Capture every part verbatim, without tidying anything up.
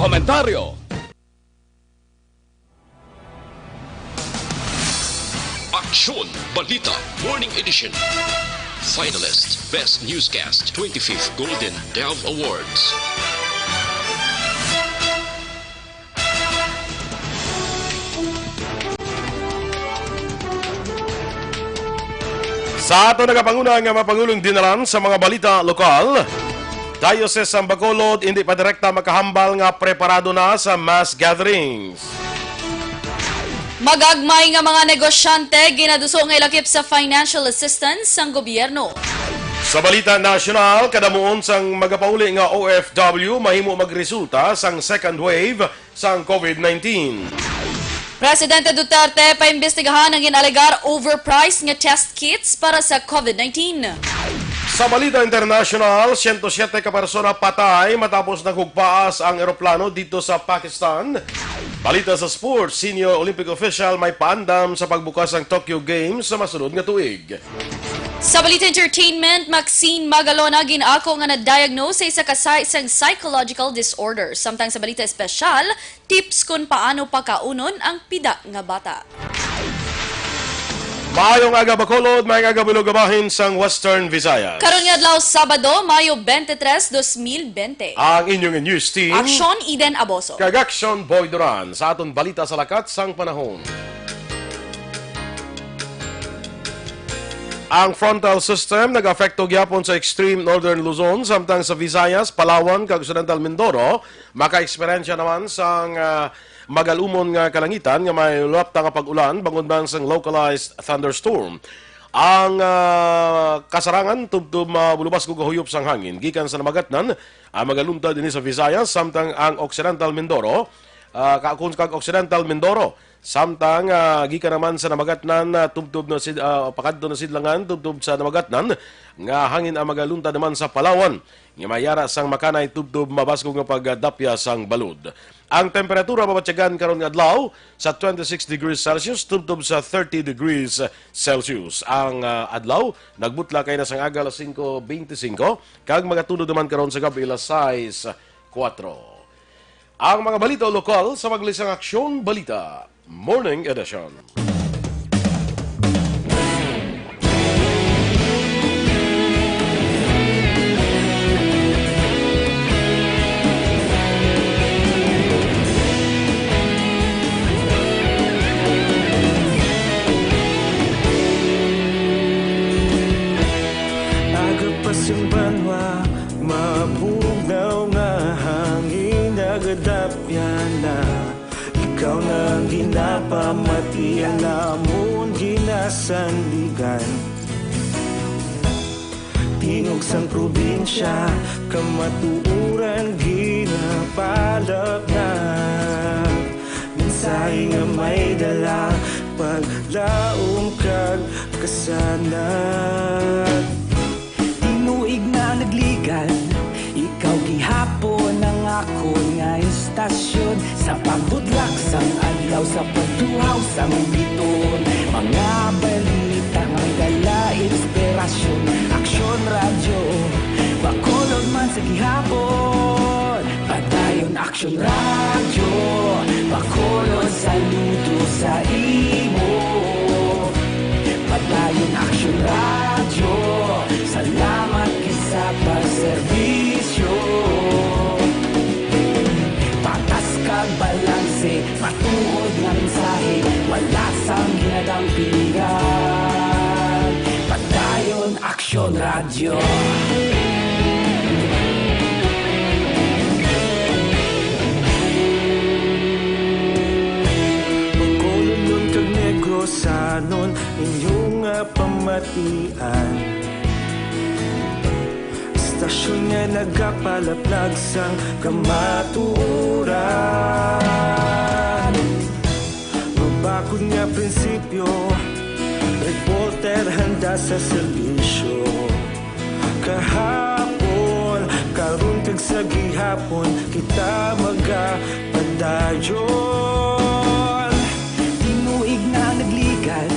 Komentaryo. Aksyon Balita Morning Edition. Finalist Best Newscast twenty-fifth Golden Dove Awards. Sa ato nagapanguna nga mga pangulong dinalan sa mga balita lokal, Diocese sang Bacolod hindi pa direkta makahambal nga preparado na sa mass gatherings. Magagmay nga mga negosyante ginaduso nga ilakip sa financial assistance sang gobyerno. Sa balita nasyonal, kadamuon sang magapauli nga O F W mahimo magresulta sang second wave sang COVID nineteen. Presidente Duterte paimbestigahan ang ginalegar overpriced nga test kits para sa COVID nineteen. Sa balita internasyonal, siyento siyete ka persona patay matapos naghugpaas ang eroplano dito sa Pakistan. Balita sa sports, senior Olympic official may paandam sa pagbukas sang Tokyo Games sa masunod nga tuig. Sa balita entertainment, Maxine Magalona gin-ako nga na-diagnose sa isa ka sa isang psychological disorder. Samtang sa balita espesyal, tips kon paano pakaunon ang pida nga bata. Maayong aga, Bacolod, maayong aga, Bulog, bahin sang Western Visayas. Karon nga adlaw, Sabado, Mayo twenty-three, twenty twenty. Ang inyong news team. Action, Eden Aboso. Kag Action, Boy Duran. Sa aton balita sa lakat sang panahon. Ang frontal system nag-apekto gyapon sa extreme northern Luzon, samtang sa Visayas, Palawan, kag Occidental Mindoro, maka-eksperyensya naman sang, ah, magalumon nga kalangitan nga may lapta nga pag-ulan bangod man sang localized thunderstorm. Ang, ah, kasarangan tubtob mabulubas kag huyop sang hangin gikan sa namagatnan, ang magaluntad dinhi sa Visayas, samtang ang Occidental Mindoro, ah, ka-, kag Occidental Mindoro, samtang, ah, gikan naman sa namagatnan, ah, tubtob na sid-, ah, pakadto na sidlangan, tubtob sa namagatnan nga hangin ang magaluntad naman sa Palawan, nga may ara sang makanay tubtob mabaskog nga pagdapya sang balod. Ang temperatura mabatyagan karon nga adlaw sa twenty-six degrees Celsius tubtob sa thirty degrees Celsius. Ang, ah, adlaw nagbutla kay na sang aga alas singko beintisinko kag magatulod naman karon sa gab-i alas sais kuwatro. Ang mga balita lokal sa Maglisang Aksyon Balita Morning Edition. Aga pa sing banwa, mabugnaw nga hangin nagadapya na. Ikaw na ang ginapamatian namon ginasandigan. Tingog sang probinsya, kamatuoran ginapalapnag. Mensahe nga may dala, paglaom kag kasanag. Tinuig na nagligan, ikaw gihapon ang akon nga istasyon. Sa pagbudlak sang adlaw, sa pagtuhaw sang bituon, mga balita nga dala inspirasyon. Aksyon Radyo, Bacolod man sa gihapon. Padayon Aksyon Radyo, Bacolod, saludo sa imo. Padayon Aksyon Radyo, salamat gid sa pagserbisyo. Patas kag balanse, matuod nga mensahe, wala sang ginadampingan. Padayon Aksyon Radyo. Bacolod kag Negrosanon, inyo nga pamatian. Istasyon nga nagapalaplag sang kamatuoran. Mabakod nga prinsipyo, reporter handa sa serbisyo. Kahapon, karon kag sa gihapon, kita magapadayon. Tinuig na nagligan,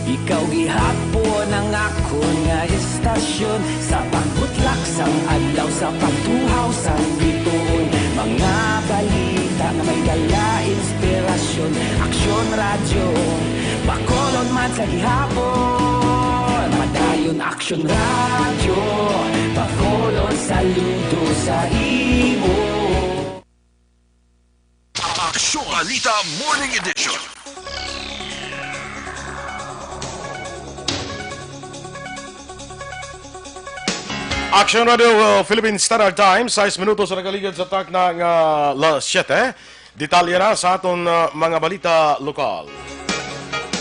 ikaw gihapon ang akon nga istasyon. Sa pagbutlak sang adlaw, sa pagtuhaw sang bituon, mga balita Radyo, Bacolod man sa gihapon. Madayon Aksyon Radyo, Bacolod saludo sa imo. Aksyon Balita Morning Edition. Aksyon Radio, uh, Philippine Standard Time, sais minutos na nakaligad sa takna nga alas siyete. Detalye na sa aton, uh, mga balita lokal.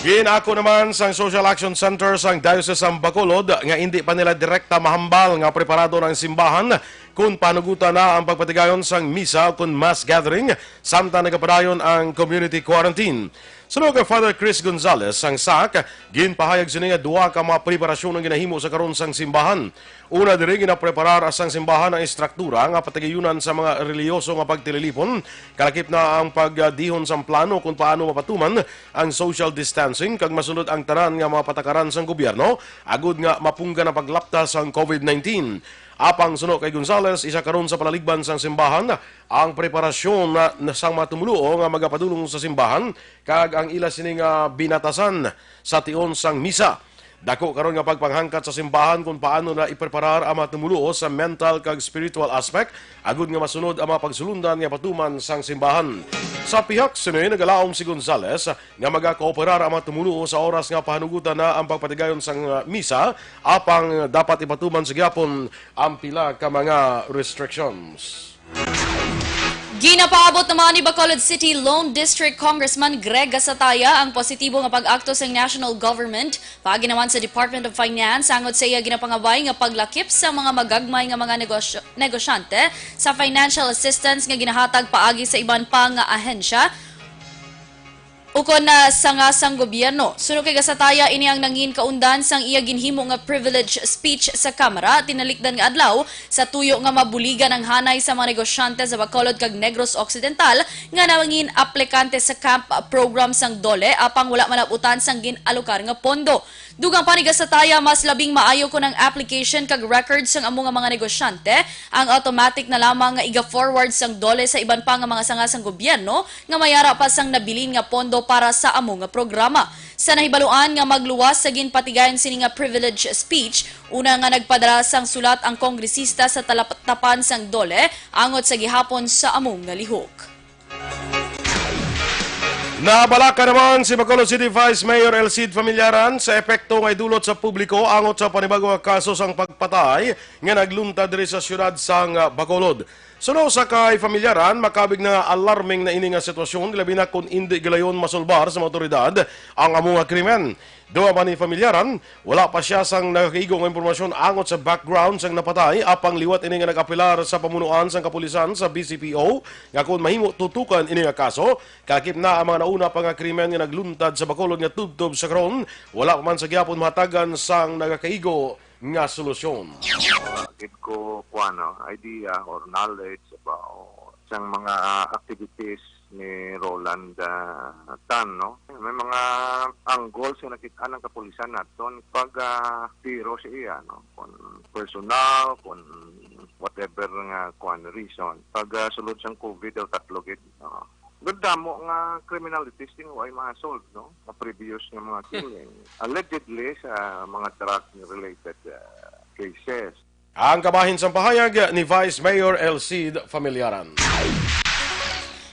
Ginako naman sang Social Action Center sang Diocese sang Bacolod nga indi pa nila direkta mahambal nga preparado na ang simbahan kon panugutan na ang pagpatigayon sang misa kon mass gathering samtang nagapadayon ang community quarantine. Suno kay Father Chris Gonzalez sang sac, ginpahayag sini nga duha ka mga preparasyon ang ginahimo sa karon sang simbahan. Una diri, ginapreparar sang simbahan ang estruktura nga patigayunan sa mga relihiyoso nga pagtililipon, kalakip na ang pagdihon sang plano kon paano mapatuman ang social distancing kag masunod ang tanan nga mga patakaran sang gobyerno agud nga mapunggan ang paglapta sang COVID nineteen. Apang suno kay Gonzales, isa karon sa palaligban sang simbahan ang preparasyon na, na sang mga tumuluo nga magapadulong sa simbahan kag ang ila sini nga binatasan sa tion sang misa. Dako karon nga pagpanghangkat sa simbahan kon paano na ipreparar ang mga tumuluo sa mental kag spiritual aspect agud nga masunod ang mga pagsulundan nga patuman sang simbahan. Sa pihak sini, nagalaom si Gonzales nga magakooperar ang mga tumuluo sa oras nga pahanugutan na ang pagpatigayon sang, uh, misa, apang dapat ipatuman sa gihapon ang pila ka mga restrictions. Ginapaabot naman ni Bacolod City Lone District Congressman Greg Gasataya ang positibo nga pag-akto sang national government paagi naman sa Department of Finance angod sa iya ginapangabay nga paglakip sa mga magagmay nga mga negosyo-, negosyante sa financial assistance nga ginahatag paagi sa iban pa nga ahensya ukon na sanga sang gobyerno. Suno kay Gasataya, ini ang nangin kaundan sang iya ginhimo nga privilege speech sa Kamara tinalikdan nga adlaw sa tuyo nga mabuligan ang hanay sa mga negosyante sa Bacolod kag Negros Occidental nga nangin aplikante sa camp program sang DOLE apang wala malab-utan sang gin-alokar nga pondo. Dugang pa ni Gasataya, mas labing maayo kon ang application kag records sang amo nga mga negosyante ang automatic na lamang nga iga-forward sang DOLE sa iban pa nga mga sanga sang gobyerno nga may ara pa sang nabilin nga pondo para sa amo nga programa. Sa nahibaluan nga magluwas sa ginpatigayon sini nga privilege speech, una nga nagpadala sang sulat ang kongresista sa talaptapan sang DOLE angot sa gihapon sa amo nga lihok. Nabalaka naman si Bacolod City Vice Mayor Elcid Familiaran sa epekto nga idulot sa publiko angot sa panibago nga kaso sang pagpatay nga nagluntad diri sa siyudad sang Bacolod. Suno sa kay Familiaran, makabig na nga alarming na ini nga sitwasyon, labi na kon indi gilayon masulbar sa mga awtoridad ang amo nga krimen. Dugang pa ni Familiaran, wala pa siya sang nagakaigo nga impormasyon angot sa background sang napatay, apang liwat ini nga nag-apelar sa pamunuan sang kapulisan sa B C P O nga kon mahimo tutukan ini nga kaso, kalakip na ang mga nauna pa nga krimen nga nagluntad sa Bacolod nga tubtob sa karon, wala pa man sa gihapon mahatagan sang nagakaigo nga solusyon. Gid ko kuan, no, idea or knowledge about sang mga activities ni Roland, ah, Tan, no? May mga angguls nga nakit-an ang kapulisan naton pag, ah, tiro sa iya, no? Kung personal, kung whatever nga kuan reason. Pag, ah, sulod sang COVID daw tatlo gid, no? Gandamo nga criminalities din way ma-solve, no? Nga previous nga mga killing. Allegedly sa mga drug-related, ah, cases. Ang kabahin sang pahayag ni Vice Mayor Elcid Familiaran.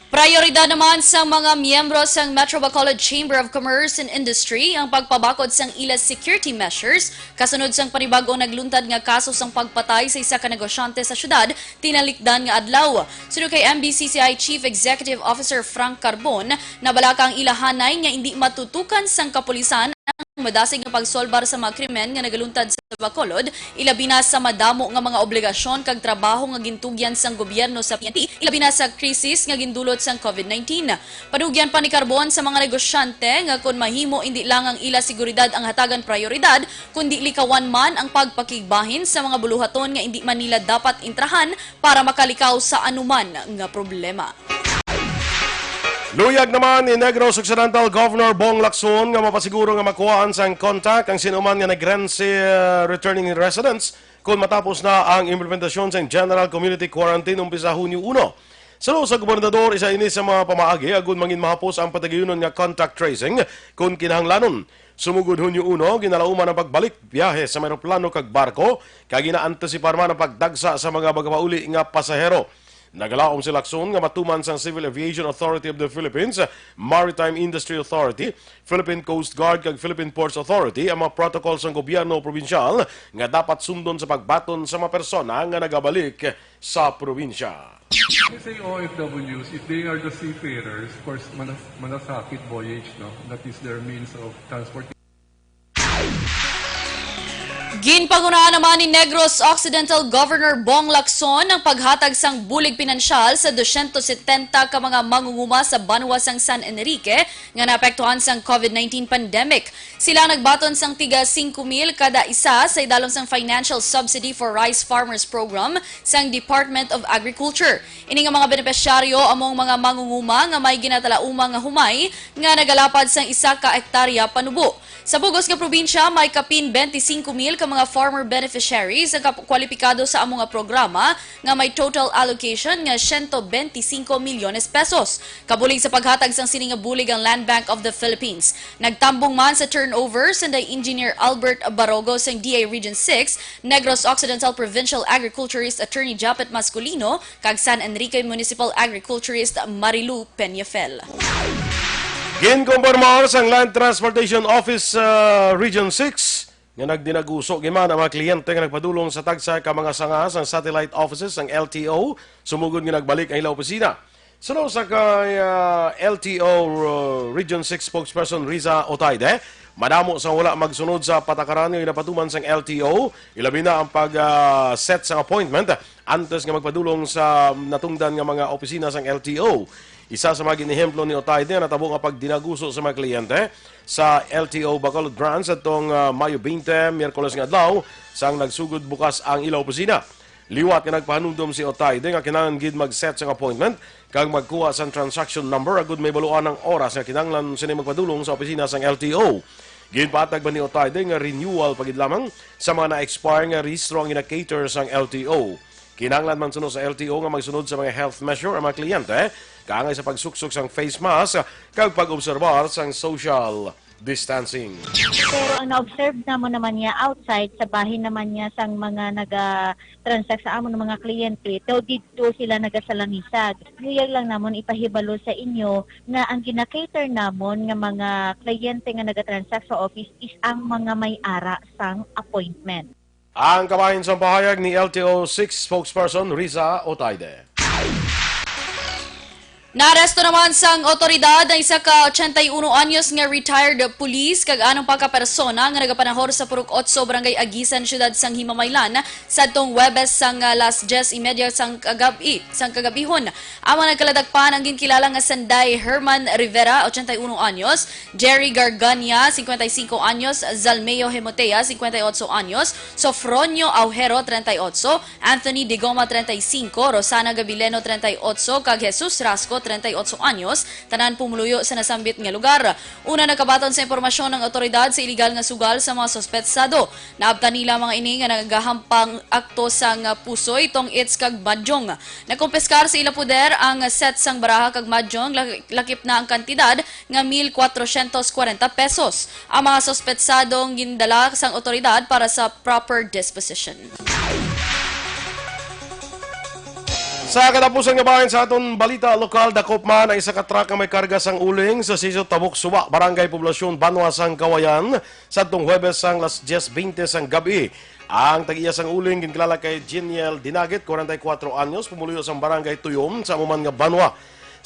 Prayoridad naman sang mga miyembro sang Metro Bacolod Chamber of Commerce and Industry ang pagpabakod sang ila security measures kasunod sang panibag-ong nagluntad nga kaso sang pagpatay sa isa ka negosyante sa syudad tinalikdan nga adlaw. Suno kay M B C C I Chief Executive Officer Frank Carbon, nabalaka ang ila hanay nga indi matutukan sang kapulisan ang madasig nga pagsolbar sa mga krimen nga nagaluntad sa Bacolod, ilabi na sa madamo nga mga obligasyon kag trabaho nga gintugyan sang gobyerno sa P N P, ilabi na sa krisis nga gindulot sang COVID nineteen. Panugyan pa ni Carbon sa mga negosyante nga kon mahimo, indi lang ang ila seguridad ang hatagan prayoridad, kundi likawan man ang pagpakigbahin sa mga buluhaton nga indi man nila dapat intrahan para makalikaw sa anuman nga problema. Luyag naman ni Negros Occidental Governor Bong Lacson nga mapasiguro nga makuhaan sang contact ang sinuman nga Negrense, uh, returning residents kon matapos na ang implementasyon sang General Community Quarantine umpisa Hunyo uno. Suno sa gobernador, isa ini sa mga pamaagi agud mangin mahapos ang patagayunon nga contact tracing kon kinahanglanon. Sumugod Hunyo uno, ginalauman ang pagbalik biyahe sa mga eroplano kag barko, kag ginaantisipar man ang pagdagsa sa mga magapauli nga pasahero. Nagalaom si Lacson nga matuman sang Civil Aviation Authority of the Philippines, Maritime Industry Authority, Philippine Coast Guard kag Philippine Ports Authority ang mga protocol sang gobyerno probinsyal nga dapat sundon sa pagbaton sa mga persona nga nagabalik sa probinsya. When you say O F Ws, if they are the seafarers, of course, malas-, malasakit voyage, no? That is their means of transportation. Ginpangunahan naman ni Negros Occidental Governor Bong Lacson ang paghatag sang bulig pinansyal sa dosyentos setenta ka mga mangunguma sa banwa sang San Enrique nga naapektuhan sang covid nineteen pandemic. Sila nagbaton sang tiga singko mil kada isa sa idalom sang Financial Subsidy for Rice Farmers Program sang Department of Agriculture. Ini nga mga benepisyaryo amo ang mga mangunguma nga may ginatalauma nga humay nga nagalapad sang isa ka hektarya panubo. Sa bugos nga probinsya, may kapin twenty-five mil ka mga farmer beneficiaries ang kap-, kwalipikado sa amo nga programa nga may total allocation nga siyento benti singko milyones pesos. Kabulig sa paghatag sang sini nga bulig ang Land Bank of the Philippines. Nagtambong man sa turnover sanday Engineer Albert Barogo sang D A Region six, Negros Occidental Provincial Agriculturist Attorney Japet Masculino, kag San Enrique Municipal Agriculturist Marilu Peñafel. Ginkompormar sang Land Transportation Office, ah, Region six nga nagdinaguso gid man ang mga kliyente nga nagpadulong sa tagsa ka mga sanga sang satellite offices sang L T O, sumugod nga nagbalik ang ila opisina. Suno sa kay, ah, L T O, uh, Region six spokesperson Riza Otaide, madamo sa wala magsunod sa patakaran nga ginapatuman sang L T O, ilabi na ang pag, ah, set sang appointment antes nga magpadulong sa natungdan nga mga opisina sang L T O. Isa sa mga ginehemplo ni Otaide nga natabo nga pagdinaguso sa mga kliyente sa L T O Bacolod Branch atong, ah, Mayo twenty, Miyerkules nga adlaw, sang nagsugod bukas ang ila opisina. Liwat nga nagpahanumdom si Otaide nga kinahanglan gid mag-set sang appointment kag magkuha sang transaction number agud mahibaluan ang oras nga kinahanglan sini magpadulong sa opisina sang L T O. Ginpatag man ni Otaide nga renewal pa gid lamang sa mga na-expire nga rehistro ang gina-cater sang L T O. Kinahanglan man suno sa L T O nga magsunod sa mga health measure ang mga kliyente, kaangay sa pagsuksok sang face mask kag pag-obserbar sang social distancing. Pero ang na-observe namon naman niya outside sa bahin naman niya sang mga naga-transact sa amon mga kliyente, daw didto sila nagasalamisag. Luyag lang namon ipahibalo sa inyo nga ang gina-cater namon nga mga kliyente nga naga-transact sa office is ang mga may ara sang appointment. Ang kabahin sang pahayag ni L T O six spokesperson Riza Otaide. Naaresto naman sang otoridad ang isa ka ochenta y uno anyos nga retired police kag anom pa ka persona nga nagapanahor sa Purok Otso, Barangay Aguisan, siyudad sang Himamaylan, sadtong Huwebes sang, ah, las dyes y media sang kagab-i, sang kagabihon. Ang mga nagkaladakpan ang ginkilala nga sanday Herman Rivera, ochenta y uno anyos, Jerry Gargania, cincuenta y cinco anyos, Zalmeo Hemotea, cincuenta y ocho anyos, Sofronio Aujero, treinta y ocho, Anthony Digoma, treinta y cinco, Rosana Gabileno, treinta y ocho, kag Jesus Rasco, treinta y ocho anyos, tanan pumuluyo sa nasambit nga lugar. Una, nakabaton sa impormasyon ang otoridad sa iligal nga sugal sa mga suspetsado. Naabtan nila mga ini nga nagahampang akto sang pusoy, tong-its, kag madyong. Nakumpiskar sa ila poder ang set sang baraha kag madyong, lak-, lakip na ang kantidad nga mil kwatrosyentos kwarenta pesos. Ang mga suspetsadong gindala sang otoridad para sa proper disposition. Sa katapusan nga bahin sa aton balita lokal, dakop man ang isa ka truck nga may karga sang uling sa Sitio Tabok Suba, Barangay Poblasyon, Banwa sang Kawayan, sadtong Huwebes sang las dyes bente sang gab-i. Ang tag-iya sang uling ginkilala kay Jeniel Dinagit, kwarenta y kuwatro anyos, pumuluyo sang Barangay Tuyom sa amo man nga banwa.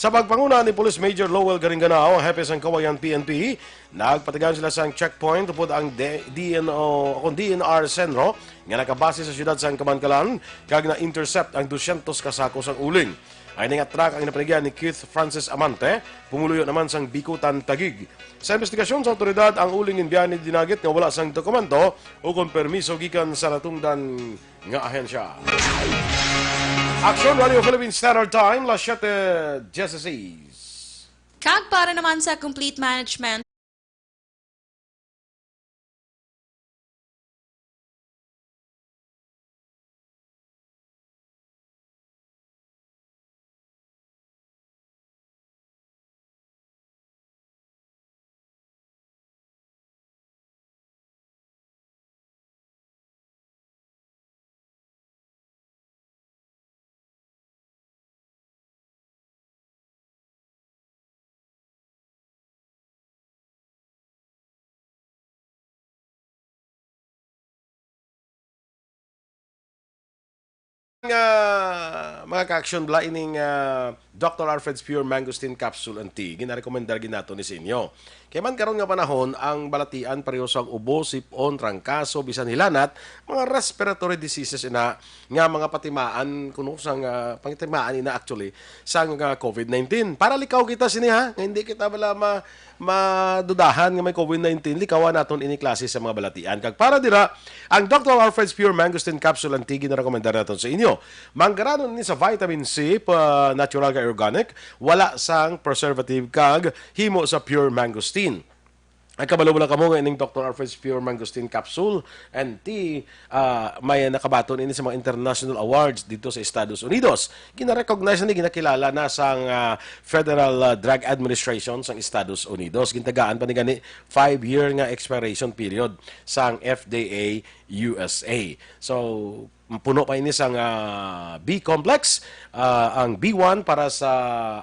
Sa pagpanguna ni Police Major Lowell Garinganao, hepe sang Kawayan P N P, nagpatigayon sila sang checkpoint upod ang D-, D N O, akon, D N R Senro nga nakabase sa siyudad sang Kamankalan, kag na-intercept ang dosyentos ka sako sang uling. Ang ini nga truck ang ginapanagyan ni Keith Francis Amante, pumuluyo naman sang Bicutan, Taguig. Sa investigasyon sa awtoridad, ang uling ginbiyahe ni Dinagit nga wala sang dokumento ukon permiso gikan sa natungdan nga ahensya. Aksyon, Radio Philippine Standard Time, las siyete dieciséis. Kag para naman sa complete management, Nga, mga ka-action, bala ining, ah, Doctor Alfred's Pure Mangosteen Capsule and Tea, ginarekomendar gid nato ni sa inyo. Kay man karon nga panahon, ang balatian pareho sang ubo, sip-on, trangkaso, bisan hilanat, mga respiratory diseases ina nga mga patimaan kuno sang, ah, pangitimaan ina actually sang, ah, covid nineteen. Para likaw kita sini ha, nga hindi kita bala ma-, madudahan nga may covid nineteen, likawan naton ini klase sa mga balatian. Kag para dira, ang Doctor Alfred's Pure Mangosteen Capsule and Tea ginarekomendar naton sa inyo. Manggaranon ni sa vitamin C, pa natural kag organic, wala sang preservative kag himo sa pure mangosteen. Ang kabalo mo lang kamo nga ining Doctor Alfred's Pure Mangosteen Capsule and Tea, ah, may nakabaton ini sa mga international awards dito sa Estados Unidos. Gina-recognize na, ginakilala na sang, ah, Federal, ah, Drug Administration sang Estados Unidos. Gintagaan pa ni gani five-year nga expiration period sang F D A U S A. So, puno pa ini sang, ah, B complex, ah, ang B one para sa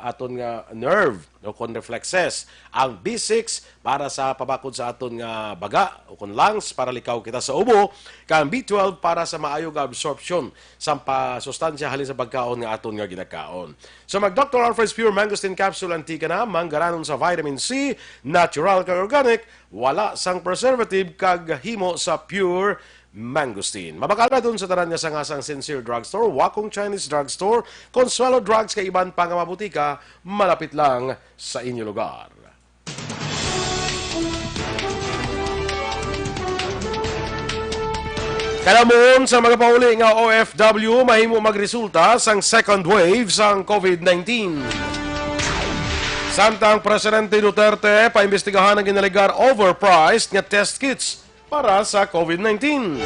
aton nga nerve o kon reflexes, ang B six para sa pabakod sa aton nga baga o kon lungs para likaw kita sa ubo, kag ang B twelve para sa maayo nga absorption sang pa-, sustansya halin sa pagkaon nga aton nga ginakaon. So mag Doctor Alfred's Pure Mangosteen Capsule and Tea ka na, manggaranon sa vitamin C, natural kag organic, wala sang preservative kag himo sa pure mangosteen. Mabakal na dun sa tanan nga sanga sang Sincere Drugstore, Wakong Chinese Drugstore, Consuelo Drugs kag iban pa nga mga butika malapit lang sa inyo lugar. Kalamuon sa mga pauli nga O F W mahimo magresulta sang second wave sang covid nineteen. Samtang Presidente Duterte paimbestigahan ang ginalegar overpriced nga test kits para sa covid nineteen.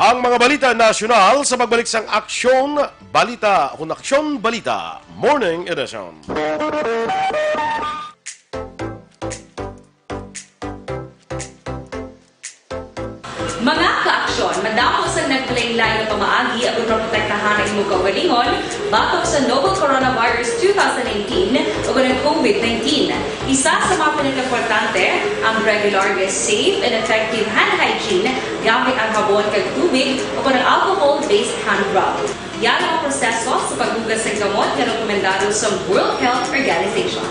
Ang mga balita nasyonal sa pagbalik sang Aksyon Balita, kun Aksyon Balita Morning Edition. Mga ka-aksyon, madamo sang naglain-lain nga pamaagi aron maprotektahan ang imo kaugalingon batok sa novel coronavirus two thousand nineteen o kon ang covid nineteen. Isa sa mga pinakaimportante ang regular nga safe and effective hand hygiene gamit ang habon kag tubig o kon ang alcohol-based hand rub. Yara ang proseso sa paghugas sang kamot nga rekomendado sa World Health Organization.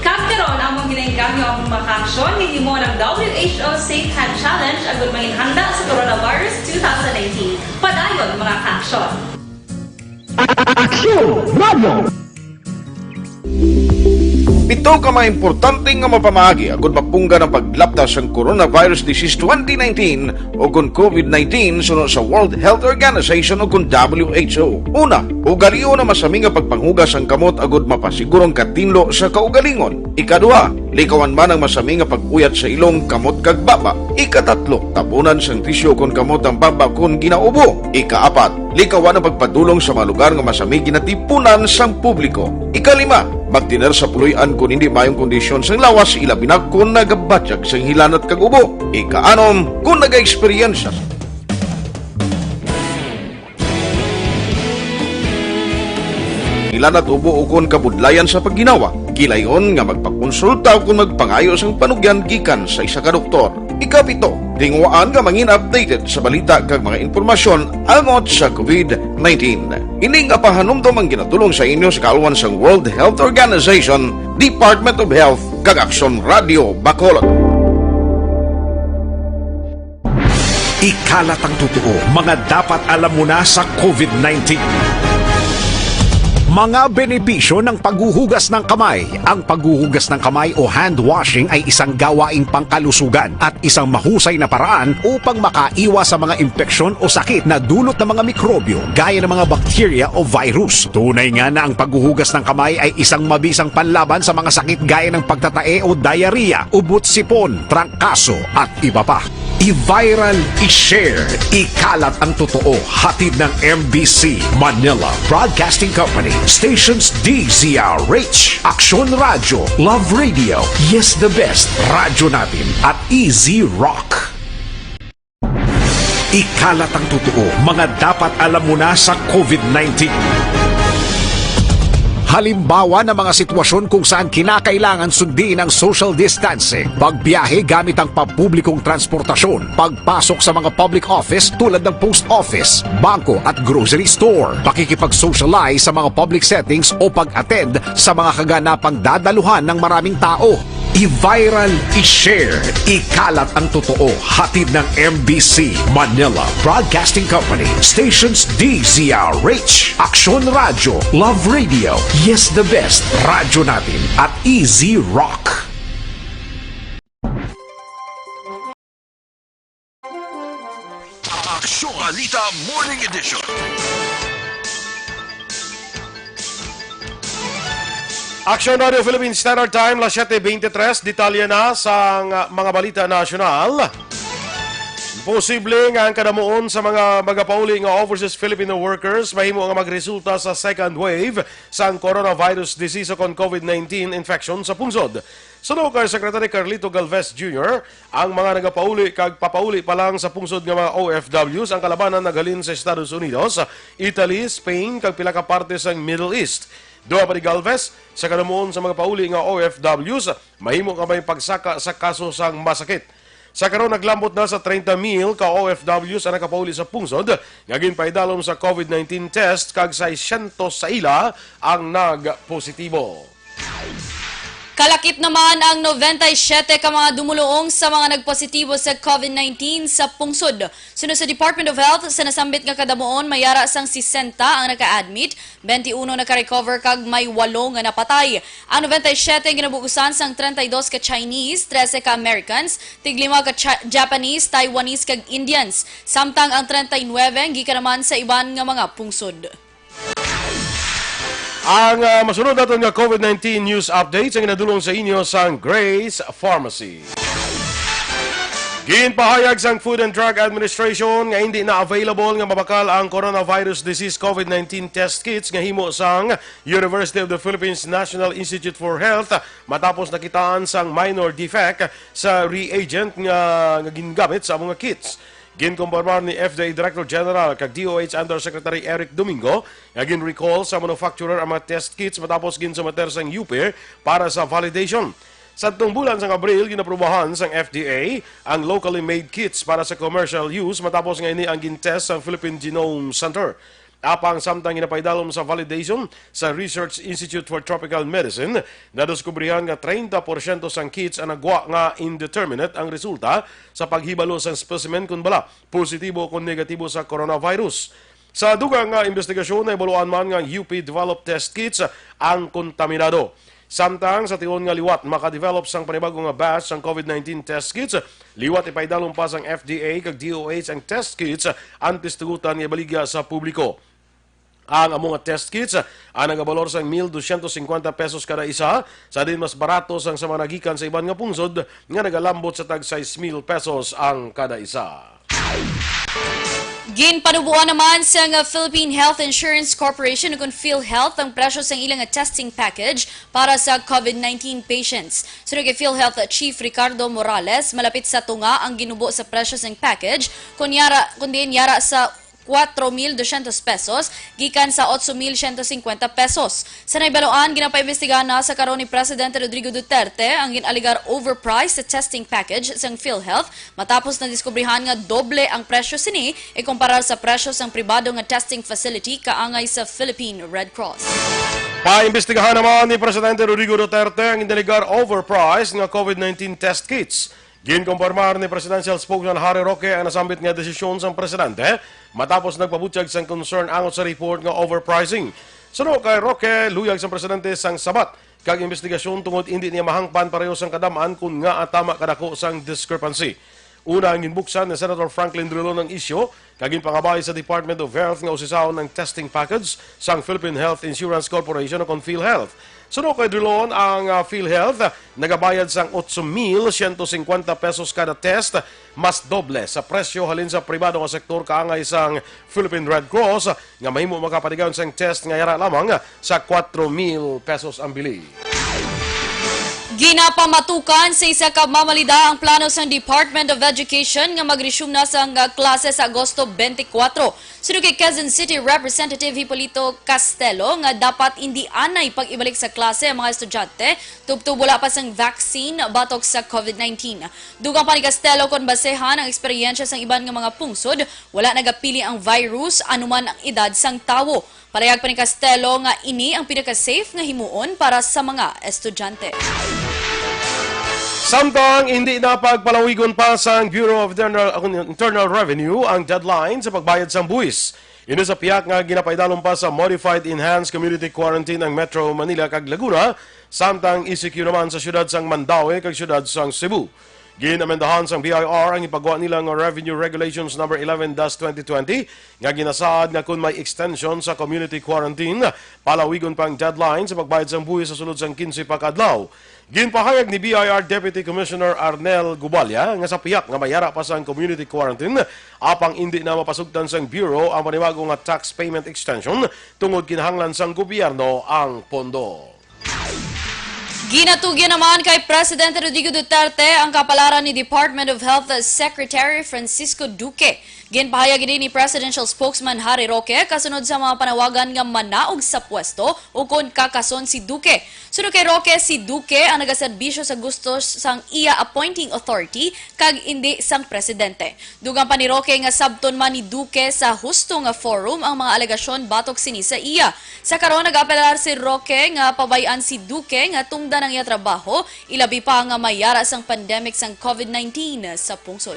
Kag karon, among ginaengganyo ang mga ka-aksyon nga himo ang W H O Safe Hand Challenge agud manginhanda sa coronavirus two thousand nineteen. Padayon, mga ka-aksyon. Aksyon Radio! Pito ka mga importante nga mapamaagi agud mapunggan ang paglapta sang coronavirus disease twenty nineteen o kon covid nineteen suno sa World Health Organization o kon W H O. Una, ugalion ang masami nga pagpanghugas sang kamot agud mapasiguro ang katinlo sa kaugalingon. Ikaduha, likawan man ang masami nga pag-uyat sa ilong, kamot kag baba. Ikatatlo, tabunan sang tisyu kon kamot ang baba kon ginaubo. Ikaapat, likawan ang pagpadulong sa mga lugar nga masami ginatipunan sang publiko. Ikalima, magtener sa puloy-an kon hindi maayong kondisyon sang lawas, ilabi na kon nagabatyag sang hilanat kag ubo. Ikaanom, kon nagaeksperyensya Lanat ubo ukon kabudlayan sa pagginawa, gilayon nga magpakonsulta ukon magpangayo sang panugyan gikan sa isa ka doktor. Ikapito, tinguhaan nga mangin updated sa balita kag mga impormasyon angot sa COVID nineteen. Ini nga pahanumdom ang ginatulong sa inyo sa kaalwan sang World Health Organization, Department of Health, kag Aksyon Radio Bacolod. Ikalat ang totoo, mga dapat alam mo na sa COVID nineteen. Mga benepisyo ng paghuhugas ng kamay. Ang paghuhugas ng kamay o hand washing ay isang gawaing pangkalusugan at isang mahusay na paraan upang makaiwas sa mga impeksyon o sakit na dulot ng mga mikrobyo gaya ng mga bakterya o virus. Tunay nga na ang paghuhugas ng kamay ay isang mabisang panlaban sa mga sakit gaya ng pagtatae o diarrhea, ubot-sipon, trangkaso, at iba pa. I-viral, i-share, ikalat ang totoo. Hatid ng M B C Manila Broadcasting Company, Stations D Z R H, Aksyon Radyo, Love Radio, Yes the Best, Radyo Natin, at Easy Rock. Ikalat ang totoo, mga dapat alam mo na sa COVID nineteen. Halimbawa ng mga sitwasyon kung saan kinakailangan sundin ang social distancing, pagbiyahe gamit ang pampublikong transportasyon, pagpasok sa mga public office tulad ng post office, bangko at grocery store, pakikipag-socialize sa mga public settings o pag-attend sa mga kaganapang dadaluhan ng maraming tao. I-viral, i-share, ikalat ang totoo. Hatid ng M B C Manila Broadcasting Company, Stations D Z R H, Aksyon Radyo, Love Radio, Yes the Best, Radyo Natin, at Easy Rock. Aksyon Balita Morning Edition. Aksyon Radio Philippine Standard Time, las siete veintitrés. Detalye na sang, ah, mga balita nasyonal. Posible nga ang kadamuon sa mga magapauli nga overseas Filipino workers mahimo nga magresulta sa second wave sang coronavirus disease o kon COVID nineteen infection sa pungsod. Suno kay Secretary Carlito Galvez Junior, ang mga nagapauli kag papauli pa lang sa pungsod nga mga O F Ws ang kalabanan naghalin sa Estados Unidos, Italy, Spain, kag pila ka parte sang Middle East. Duha pa ni Galvez, sa kadamuon sa mga pauli nga O F Ws, mahimo nga may pagsaka sa kaso sang masakit. Sa karon, naglambot na sa treinta mil ka O F Ws ang nakapauli sa pungsod nga ginpaidalom sa COVID nineteen test, kag seiscientos sa ila ang nagpositibo. Kalakip naman ang noventa y siete ka mga dumuluong sa mga nagpositibo sa COVID nineteen sa pungsod. Suno sa Department of Health, sa nasambit nga kadamuon, may yara sang sesenta ang naka-admit, twenty-one naka-recover, kag may walo nga napatay. Ang noventa y siete ang ginabuusan sang treinta y dos ka Chinese, trese ka Americans, tiglima ka Cha-, Japanese, Taiwanese, kag Indians. Samtang ang treinta y nuebe ang gikan naman sa iban nga mga pungsod. Ang, ah, masunod naton nga COVID nineteen news updates ang ginadulong sa inyo sang Grace Pharmacy. Ginpahayag sang Food and Drug Administration nga hindi na available nga mabakal ang coronavirus disease COVID nineteen test kits nga himo sang University of the Philippines National Institute for Health matapos nakitaan sang minor defect sa reagent nga, nga gingamit sa amo nga kits. Ginkumpirmar ni F D A Director General kag D O H Undersecretary Eric Domingo nga gin-recall sa manufacturer ang mga test kits matapos ginsumeter sang U P para sa validation. Sadtong bulan sang Abril, ginaprubahan sang F D A ang locally made kits para sa commercial use matapos nga ini ang gin-test sa Philippine Genome Center. Apang samtang ginapaidalom sa validation sa Research Institute for Tropical Medicine, nadiskubrihan nga treinta porsyento sang kits ang nagwa nga indeterminate ang resulta sa paghibalo sang specimen kon bala positibo kon negatibo sa coronavirus. Sa dugang nga investigasyon, nahibaluan man nga ang U P developed test kits ang kontaminado. Samtang sa tion nga liwat makadevelop sang panibago nga batch sang COVID nineteen test kits, liwat ipaidalom pa sang F D A kag D O H ang test kits antes tugutan nga ibaligya sa publiko. Ang amo nga test kits ang nagabalor sang mil dosyentos singkwenta pesos kada isa, sa diin mas barato sang sa mga nagikan sa iban nga pungsod nga nagalambot sa tag sais mil pesos ang kada isa. Ginpanuboan naman sang Philippine Health Insurance Corporation ukon PhilHealth ang presyo sang ila nga testing package para sa COVID nineteen patients. Suno kay PhilHealth Chief Ricardo Morales, malapit sa tunga ang ginubo sa presyo sang package, kun yara, kun diin yara sa kuwatro mil dosyentos pesos gikan sa otso mil siyento singkwenta pesos. Sa nahibaloan, ginapaimbestigahan na sa karon ni Presidente Rodrigo Duterte ang gin-alegar overpriced testing package sang PhilHealth matapos nadiskubrihan nga doble ang presyo sini ikumparar sa presyo sang pribado nga testing facility kaangay sa Philippine Red Cross. Paimbestigahan naman ni Presidente Rodrigo Duterte ang gin-alegar overpriced nga COVID nineteen test kits. Ginkumpirmar ni Presidential Spokesman Harry Roque ang nasambit nga desisyon sang presidente matapos nagpabutyag sang concern angot sa report nga overpricing. Suno kay Roque, luyag sang presidente sang sabat kag investigasyon tungod indi niya mahangpan pareho sang kadam-an kon ngaa tama kadako sang discrepancy. Una, ang ginbuksan ni Senator Franklin Drilon ang isyu kag ginpangabay sa Department of Health nga usisahon ang testing package sang Philippine Health Insurance Corporation o kon PhilHealth. Suno kay Drilon, ang, ah, PhilHealth nagabayad sang otso mil siyento singkwenta pesos kada test, mas doble sa presyo halin sa pribado nga sektor kaangay sang Philippine Red Cross nga mahimo makapatigayon sang test nga yara lamang sa kuwatro mil pesos ang bili. Ginapamatukan sa isa ka mamalida ang plano sang Department of Education nga mag-resume na sang, ah, klase sa Agosto twenty-four. Suno kay Quezon City Representative Hipolito Castelo nga dapat indi anay pag-ibalik sa klase ang mga estudyante tubtob wala pa sang vaccine batok sa COVID nineteen. Dugang pa ni Castelo, kon basehan ang eksperyensya sang iban nga mga pungsod, wala nagapili ang virus anuman ang edad sang tawo. Palayag pa ni Castelo nga ini ang pinaka-safe nga himuon para sa mga estudyante. Samtang hindi na pagpalawigon pa sang Bureau of Internal, Internal Revenue ang deadline sa pagbayad sang buwis. Ini sa pihak nga ginapaidalom pa sa Modified Enhanced Community Quarantine ang Metro Manila kag Laguna, samtang E C Q naman sa siyudad sang Mandaue kag siyudad sang Cebu. Gin-amendahan sang B I R ang ipagawa nila nga Revenue Regulations Number eleven dash twenty twenty nga ginasaad nga kon may extension sa community quarantine, palawigon pa ang deadline sa pagbayad sang buhis sa sulod sang quince pa ka adlaw. Ginpahayag ni B I R Deputy Commissioner Arnel Guballa nga sa pihak nga may ara pa sang community quarantine, apang indi na mapasugtan sang Bureau ang panibago nga tax payment extension tungod kinahanglan sang gobyerno ang pondo. Ginatugyan naman kay Presidente Rodrigo Duterte ang kapalaran ni Department of Health Secretary Francisco Duque. Ginpahayag ini ni Presidential Spokesman Harry Roque kasunod sa mga panawagan nga manaog sa pwesto ukon kakason si Duque. Suno kay Roque, si Duque ang nagaserbisyo sa gusto sang iya appointing authority kag indi sang presidente. Dugang pa ni Roque nga sabton man ni Duque sa husto nga forum ang mga alegasyon batok sini sa iya. Sa karon, nag-apelar si Roque nga pabay-an si Duque nga tungdan ang iya trabaho, ilabi pa nga may ara sang pandemic sang COVID nineteen sa pungsod.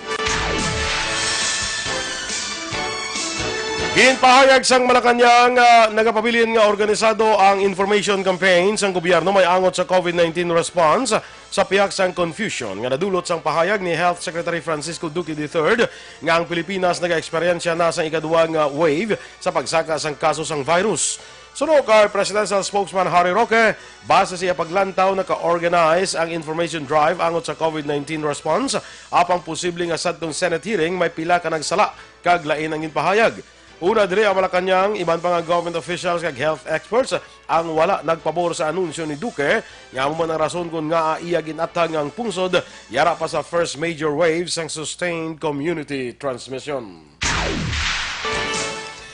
Ginpahayag sang Malacañang nga nagapabilin nga organisado ang information campaign sang gobyerno may angot sa COVID nineteen response sa pihak sang confusion nga nadulot sang pahayag ni Health Secretary Francisco Duque the third nga ang Pilipinas nagaeksperyensya na sang ikaduha nga wave sa pagsaka sang kaso sang virus. Suno kay Presidential Spokesman Harry Roque, base sa iya paglantaw, naka-organize ang information drive angot sa COVID nineteen response, apang posible nga sadtong Senate hearing may pila ka nagsala kag lain ang ginpahayag. Una diri ang Malacañang, iban pa nga government officials kag health experts ang wala nagpabor sa anunsyo ni Duque nga amo man ang rason kon ngaa iya gin-athag nga ang pungsod yara pa sa first major wave sang sustained community transmission.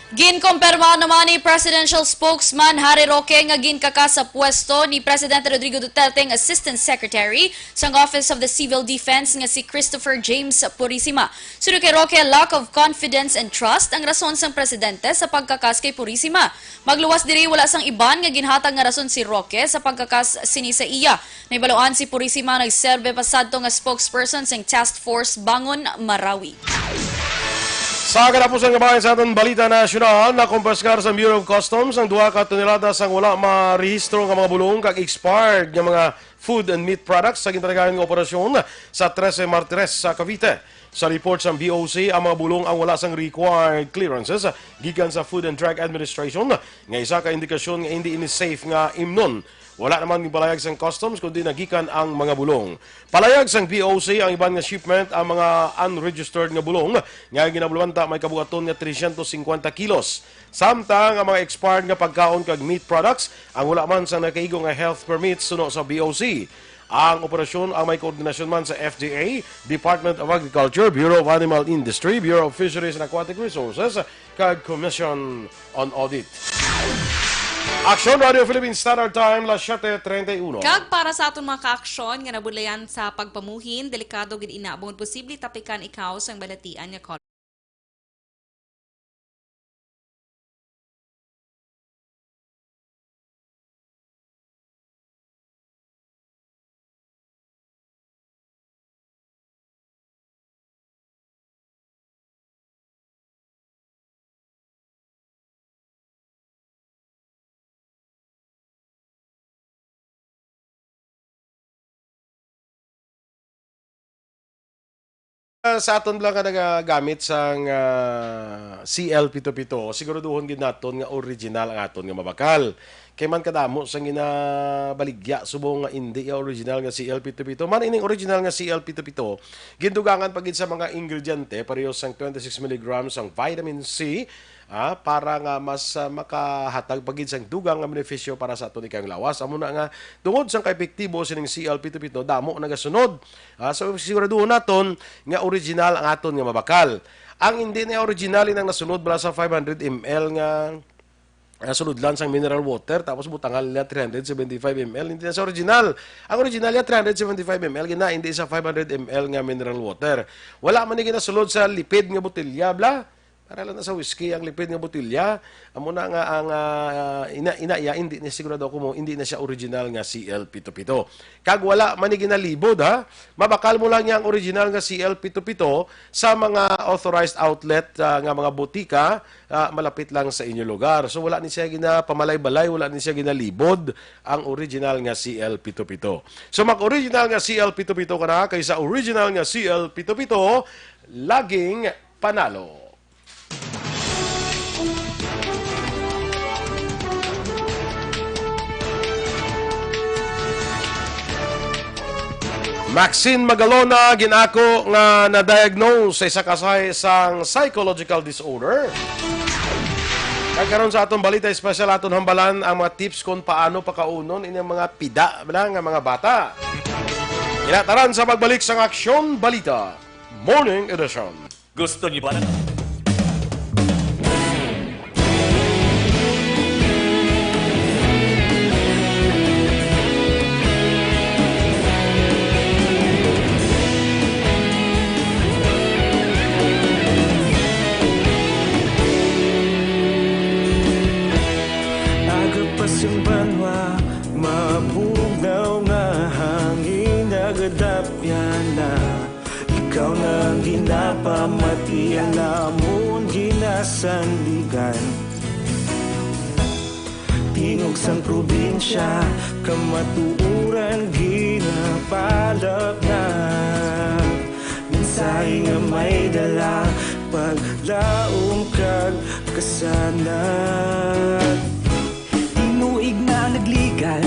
Ginkumpirma naman ni Presidential Spokesman Harry Roque nga ginkakas sa pwesto ni Presidente Rodrigo Duterte ang Assistant Secretary sang Office of the Civil Defense nga si Christopher James Purisima. Suno kay Roque, lack of confidence and trust ang rason sang presidente sa pagkakas kay Purisima. Magluwas diri, wala sang iban nga ginhatag nga rason si Roque sa pagkakas sini sa iya. Nahibaluan, si Purisima nagserbe pa sadto nga spokesperson sang Task Force Bangon Marawi. Sa katapusan nga bahin sa aton balita nasyonal, nakumpiskar sa Bureau of Customs ang duha ka tonelada sang wala marehistro nga mga bulong kag expired nga mga food and meat products sa ginpatigayon nga operasyon sa Trece Martires sa Cavite. Sa report sang B O C, ang mga bulong ang wala sang required clearances gikan sa Food and Drug Administration, nga isa ka indikasyon nga indi ini safe nga imnon. Wala naman ginpalayag sang customs kundi nagikan ang mga bulong. Palayag sang B O C, ang iban nga shipment, ang mga unregistered nga bulong nga ginabulamanta may kabuhaton nga trescientos cincuenta kilos. Samtang ang mga expired nga pagkaon kag meat products ang wala man sang nakaigo nga health permit suno sa B O C. Ang operasyon ang may koordinasyon man sa F D A, Department of Agriculture, Bureau of Animal Industry, Bureau of Fisheries and Aquatic Resources, kag Commission on Audit. Aksyon Radio Philippine Standard Time, las siete treinta y uno. Kag para sa aton mga kaaksyon nga nabudlayan sa pagpamuhin, delikado gid ina, bangod posible tapikan ikaw sang balatian nga Ah, sa aton lang nga nagagamit sang, ah, C L pito pito, siguraduhon gid naton nga original ang aton nga mabakal. Kay man kadamo sang ginabaligya subong nga indi ya original nga C L pito pito. Man ining original nga C L pito pito, gindugangan pa gid sa mga ingrediente, pareho sang twenty-six milligrams ang vitamin C, ah, para nga mas, ah, makahatag pa gid sang dugang nga benepisyo para sa aton ikaayong lawas. Amo na nga, tungod sang kaepektibo sining C L pito pito, damo nagasunod. Ah, so, siguraduhon naton nga original ang aton nga mabakal. Ang hindi na original, inang nasunod bala sa five hundred M L nga, ah, sunod lang sang mineral water, tapos butangan nila three hundred seventy-five M L, hindi na sa original. Ang original ya three hundred seventy-five M L gina, hindi sa five hundred M L nga mineral water. Wala man ni ginasulod sa lipid nga botelya, bla. Para lang na sa whiskey ang lipid nga botelya. Amo na nga ang, ah, ina, ina iya, hindi ni sigurado ako mo, hindi na siya original nga C L pito pito. Kag wala man ni ginalibod, ha? Mabakal mo lang niya ang original nga C L pito pito sa mga authorized outlet, ah, nga mga botika, ah, malapit lang sa inyo lugar. So wala ni siya ginapamalay-balay, wala ni siya ginalibod ang original nga C L pito pito. So mag-original nga C L pito pito ka na kaysa original nga C L pito pito, laging panalo. Maxine Magalona, ginako nga na-diagnose sa isa ka say-, sang psychological disorder. Kag karon sa atong balita espesyal, aton hambalan ang mga tips kung paano pakaunon ining mga pida bala nga mga bata. Ginataran sa pagbalik sang Aksyon Balita Morning Edition. Gusto niyo ba na? Agapas ang banwa, mabugnaw nga hangin, nagadapyan na. Ikaw na ang ginapamati, ang amon ginasandigan. Tingog sang probinsya, kamatuoran ginapalapnag. Mensahe nga may dala, paglaom kag kasanag. Tinuig na nagligan,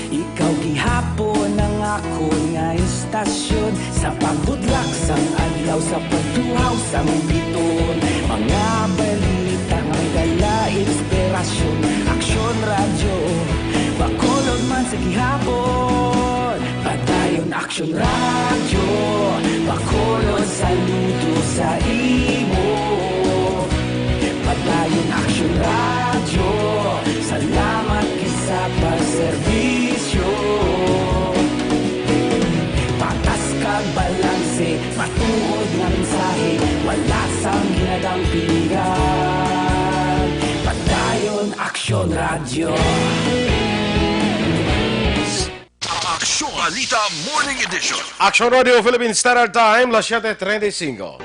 ikaw gihapon ang akon nga istasyon. Sa pagbudlak sang adlaw, sa pagtuhaw sang biton, mga balita may dala inspirasyon. Aksyon Radyo, Bacolod man sa gihapon. Padayon Aksyon Radyo, Bacolod, saludo sa imo. Padayon Aksyon Radyo, salamat gid sa pagserbisyo. Patas kag balanse, matuod nga mensahe, wala sang ginadampingan. Padayon Aksyon Radyo. Aksyon Balita Morning Edition. Aksyon Radio Philippine Standard Time, las siete treinta y cinco.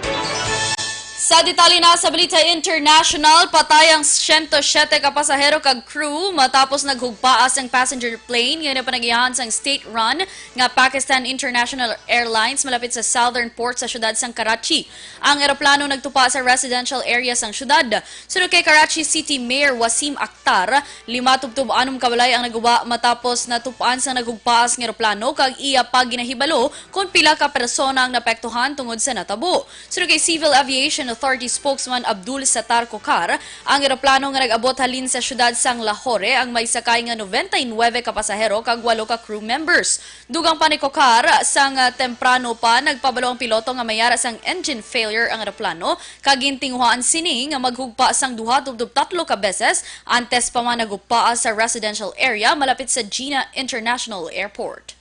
Sa detalye na sa Balita International, patay ang siyento siyete ka pasahero kag crew matapos naghugpaas ang passenger plane nga ginapanagihan sang state-run nga Pakistan International Airlines malapit sa southern port sa siyudad sang Karachi. Ang eroplano nagtupa sa residential area sang siyudad. Suno kay Karachi City Mayor Wasim Akhtar, lima tubtob anom ka balay ang naguba matapos natup-an sang naghugpaas nga eroplano kag iya pa ginahibalo kon pila ka persona ang naapektuhan tungod sa natabo. Suno kay Civil Aviation Authority spokesman Abdul Sattar Kokar, ang eroplano nga nag-abot halin sa siyudad sang Lahore ang may sakay nga noventa y nuebe ka pasahero kag walo ka crew members. Dugang pa ni Kokar, sang, ah, temprano pa nagpabalo ang piloto nga may ara sang engine failure ang eroplano kag gintinguhaan sini nga maghugpa sang duha tubtob tatlo ka beses antes pa man nagugpaa sa residential area malapit sa Jinnah International Airport.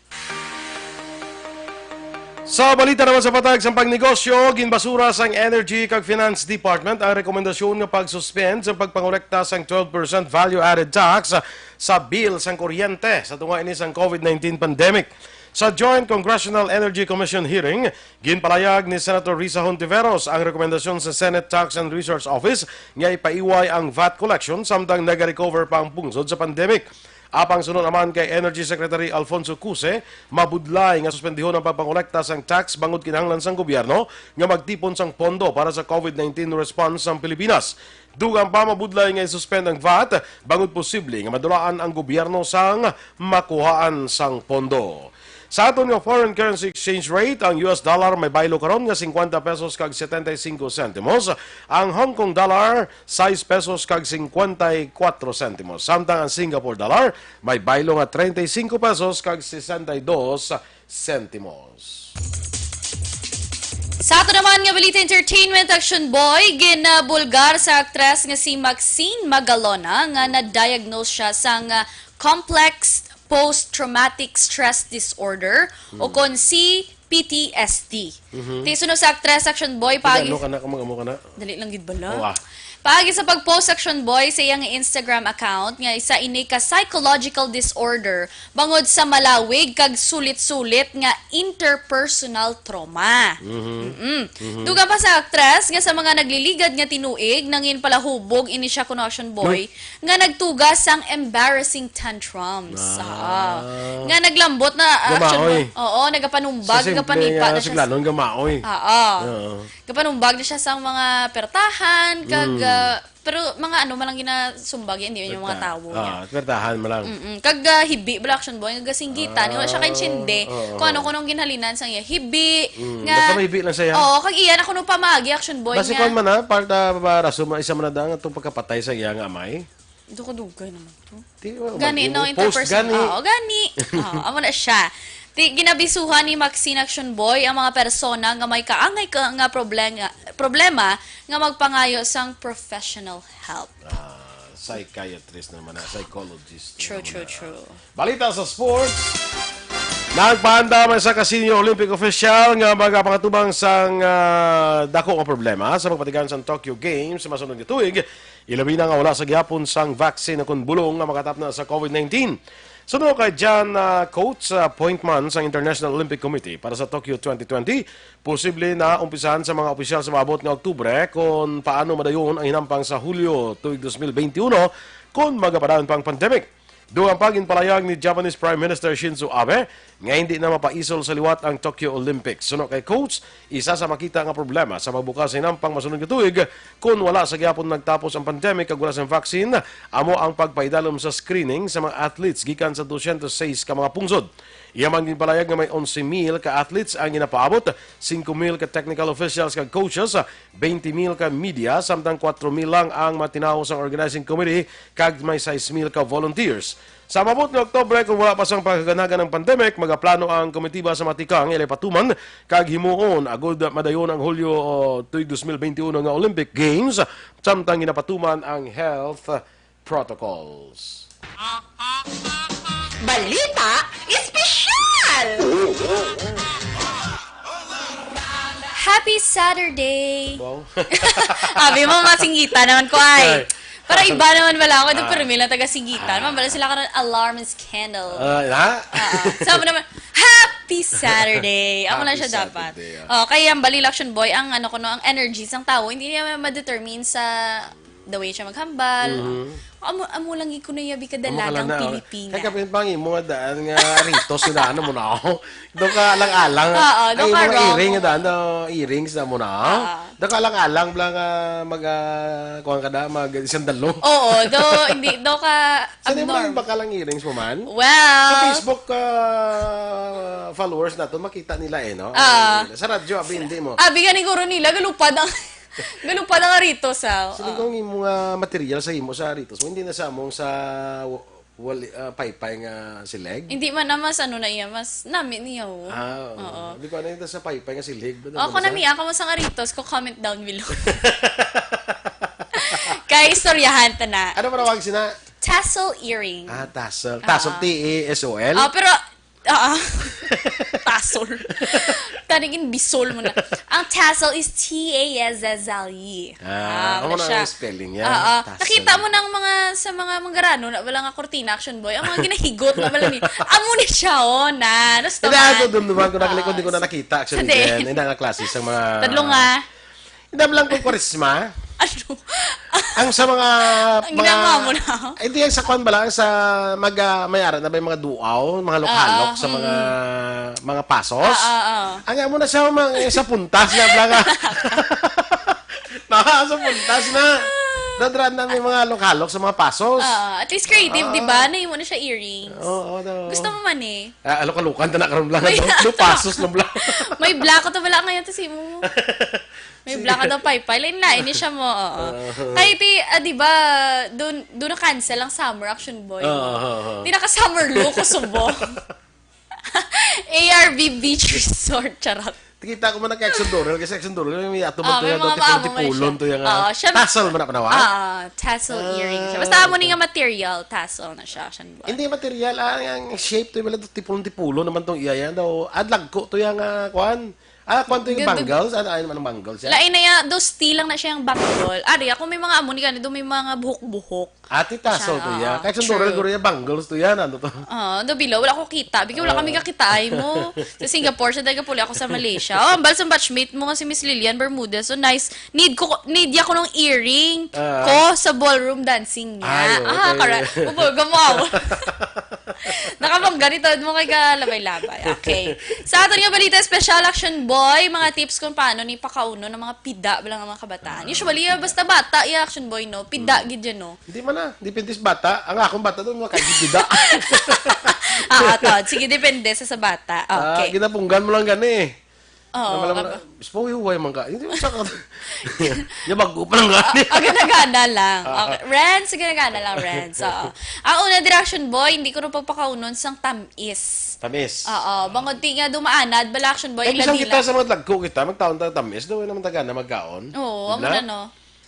Sa balita naman sa patag sang pangnegosyo, ginbasura sang Energy kag Finance Department ang rekomendasyon nga pag-suspend sa pagpangolekta sang twelve percent value-added tax sa bill sang kuryente sa tunga ini sang COVID nineteen pandemic. Sa Joint Congressional Energy Commission hearing, ginpalayag ni Senator Risa Hontiveros ang rekomendasyon sa Senate Tax and Research Office nga ipaiway ang vat collection samtang nagarecover pa ang pungsod sa pandemic. Apang suno naman kay Energy Secretary Alfonso Cuse, mabudlay nga suspendihon ang pagpangolekta sang tax bangod kinahanglan sang gobyerno nga magtipon sang pondo para sa COVID nineteen response sang Pilipinas. Dugang pa, mabudlay nga i-suspend ang vat bangod posible nga madulaan ang gobyerno sang makuhaan sang pondo. Sa aton nga foreign currency exchange rate, ang U S dollar may baylo karon nga singkwenta pesos kag setenta y cinco sentimos, ang Hong Kong dollar sais pesos kag singkwenta y kuatro sentimos, samtang ang Singapore dollar may baylo nga treinta y cinco pesos kag sesenta y dos sentimos. Sa ato naman nga balita entertainment, Action Boy, ginabulgar sa aktres nga si Maxine Magalona nga na-diagnose siya sang, ah, complex post-traumatic stress disorder o kon si P T S D. Ti suno sa aktres, Action Boy, pag Ano ka na, kung mag-amo ka na? Dali lang gid bala. Oo, ah. Paagi sa pag-post, Action Boy, sa iyang Instagram account nga isa ini ka psychological disorder bangod sa malawig kag sulit-sulit nga interpersonal trauma. Mm-mm. Dugang pa sa aktres nga sa mga nagliligad nga tinuig, nangin palahubog ini siya kuno, Action Boy, nga nagtuga sang embarrassing tantrums. Ah. Nga naglambot na, Action Gamaoy. Boy. Oo, nagapanumbag, Sa simple nagapanipa nga na siya. suglanon, gamaoy. Oo. Oo. Gapanumbag na siya sa mga pertahan, kag, ah, pero mga ano man lang ginasumbag yan, hindi yung mga tawo niya. Ah, pertahan mo lang. Mm-mm. Kag, ah, hibi bala, Action Boy, nga gasinggitan, wala siya kaintindi Oo. kung ano kuno ang ginhalinan sa iya hibi, Mm, nga, basta may hibi lang siya. Oo, kag iya na kuno pamagi, Action Boy, Basi nga, kwan man na, part uh, rason man, isa man na dang itong pagkapatay sa iya nga amay. Dugay-dugay naman to. Di, oh, Gani, no, post interpersonal. gani. Oo, gani. Oo, amo na siya. Ti, ginabisuhan ni Maxine, Action Boy, ang mga persona nga may kaangay ka nga problema, problema nga magpangayo sang professional help. Ah, psychiatrist naman na, psychologist True, naman true, na. True. Balita sa sports. Nagpaandam ang isa ka senior Olympic official nga magapakatubang sang, ah, dako nga problema sa pagpatigayon sang Tokyo Games sa masunod nga tuig, ilabi na nga wala sa gihapon sang vaccine kon bulong nga makatapna sa COVID nineteen. Suno kay John, ah, Coates, ah, point man sang International Olympic Committee para sa Tokyo twenty twenty, posible na umpisahan sa mga opisyal sa maabot nga Oktubre kon paano madayon ang hinampang sa Hulyo tuig dos mil benti uno kon magapadayon pa ang pandemic. Dugang pa, ginpalayag ni Japanese Prime Minister Shinzo Abe nga hindi na mapaisol sa liwat ang Tokyo Olympics. Suno kay Coates, isa sa makita nga problema sa pagbukas sa hinampang masunod nga tuig kon wala sa gihapon nagtapos ang pandemic kag wala sang vaccine, amo ang pagpaidalom sa screening sa mga athletes gikan sa dosyentos sais ka mga pungsod. Iya man ginpalayag nga may onse mil ka athletes ang ginapaabot, singko mil ka technical officials kag coaches, twenty mil ka media, samtang kuwatro mil lang ang mga tinawo sang organizing committee kag may sais mil ka volunteers. Sa maabot nga Oktubre, kung wala pa sang pagkaganagan ang pandemic, magaplano ang komitiba sa matikang ilay patuman kag himuon agud madayon ang Hulyo, o, tuig dos mil benti uno nga Olympic Games, samtang ginapatuman ang health protocols. Balita Espesyal! Happy Saturday! Wow. Abi mo, masinggitan naman ko ay. Ay. Para iba naman wala ako. Ito, Ah. pero may lang taga-singgitan. Ah. Mabala sila karon alarm and scandal. Ah, ha? Ah, ah. Sabi naman, Happy Saturday! Amo lang Happy siya dapat. Saturday, ah. Oh, kaya ang bali, Action Boy, ang ano ko no, ang energy sang tao, hindi niya ma-determine sa the way siya maghambal. Mhm. Amo, amo lang gid kuno iya bi Amo ka kadalagang lang na, oh. Pilipina. Kaya kapin pang imo nga daan nga ritos nga daan mo na ako. Do ka alang-alang. Oo, do Ay, ka mga wrong. Earring nga daan, no? Earrings na mo na. Oo. Do ka alang-alang bla nga mag, ah, kuwan ka da, mag isang dalo. Oo, do, hindi, do ka, Saan mo abnorm. Lang baka lang earrings mo man? Sa Well, Facebook ah, followers nato, makita nila eh, no? Ah. Ay, sa radyo, abi, hindi mo. Abi gani guro nila, galupad ang, Ganun pa lang Aritos, ah. Sino Oo. kung imo nga material sa imo sa Aritos mo, hindi na sa among sa wa-, wali, ah, paypay nga silig? Hindi man na mas ano na iya, mas nami niya, oh. Ah, oo. Oo. Di ko ano yung sa paypay nga silig. Ba, Ako ano na sa niya, ako mo sa Aritos ko, comment down below. Kay istoryahan ta na. Ano manawag sina? Tassel earring. Ah, tassel. Ah. Tassel, T A S O L? Oh, pero, ah, tassel. Kanigin bisol mo na. Ang tassel is T A S S L E. Ah, Ah, ano wala na siya. ang spelling niya? Oo. Tassel. Nakita mo ng mga, sa mga manggarano na wala nga kurtina, Action Boy, ang mga ginahigot na wala ni. Amo ni siya, oh, na. Gusto Hindi, man. ako dumduman ko, nakalikod, di ko na Ah, nakita, actually, sa din. din. Hindi nga klase sa mga Tadlo nga. Hindi lang kung kwaresma. Ano? Ang sa mga, Ang mga, ginagawa mo na? Hindi, ang sa kwan bala, sa mag, ah, may ara na ba yung mga duaw, mga lokalok Ah, sa mga, mm. mga pasos? Ah, ah, ah. Ang amo na siya, mga, sa puntas na bala nga. Na, sa puntas na. Dadran na may mga lokalok sa mga pasos. Ah, at least creative, Ah. di ba? Nahimo na siya earrings. Oo, oo, daw. Gusto mo man eh. Ah, alok-alokan ta na karon lang, May ano? Do pasos lang lang. May black ko to wala ngayon to si mo. May Sige. black ka daw, paypay. Lain-lain ni siya mo, oo. Ah. Kaya ti, ah, di ba, doon, doon na-cancel ang summer, Action Boy. Ah, ah, ah, ah. Di naka-summer look ko subong. A R B Beach Resort, charot. Kita ko man ang Action Dorel, kasi Action Dorel, may ato Ah, man may tuya, mga dati maamo man tipulon siya. tuya nga. Ah, siya Tassel man ako na, wa? Ah, tassel Ah, earrings. Basta amo ni okay. nga material, tassel na siya, Action Boy. Hindi material, ah, ang shape to, wala, tipulon-tipulon naman tong iya yan daw. Adlag ko to yang, ah, kwan. Ah, kwan to yung Ganda. bangles? Ano, ano man ang bangles yan? Lain na yan, do steel lang na siya yung bangle. Ari, ako may mga amo ni gani, do may mga buhok-buhok. Ati tassel Siya, to yan. oo, Kahit sa true. Dorel Gloria, bangles to yan. Ano to? Ah, do bilo, wala ko kita. Bigyan wala Ah. kami kakitaay mo. Sa Singapore, sa Dagapuli, ako sa Malaysia. Oh, ang bal sa batchmate mo nga si Miss Lilian Bermudez. So nice. Need ko, need ya ko ng earring Ah. ko sa ballroom dancing niya. Ay, oo, Ah, kaya correct. Ubo, gumaw. Nakabangga ni Todd mo kay kalabay-labay. Okay. Sa aton nga balita, special Action Boy, mga tips kung paano ni pakaunon ang mga pida, wala nga mga kabataan. Usually, ah, basta bata, iya Action Boy, no? Pida, Hmm. gid yan, no? Hindi man na. Depende sa bata. Ang akong bata doon, mga kagibida. Ah, Todd. Sige, depende sa, sa bata. Ah, Okay. ginapunggan mo lang gani eh. Oo, Naman lang kaba- na, "Bispo, huway man ka." Hindi man siya ka-, niya bago pa lang gani. Ah, ah, gana-gana lang. Ah. Okay. Renz, gana-gana lang, Renz. Oo. Ang una, dira Action Boy, hindi ko na pagpakaunon sang tamis. Tamis. Oo. Bangod ti nga dumaanad, bala Action Boy, Ay, bisan ila kita nila. sa mga dagko kita, magtaon ta tamis, daw naman taga na magkaon. Oo, amo Bigla? na, no?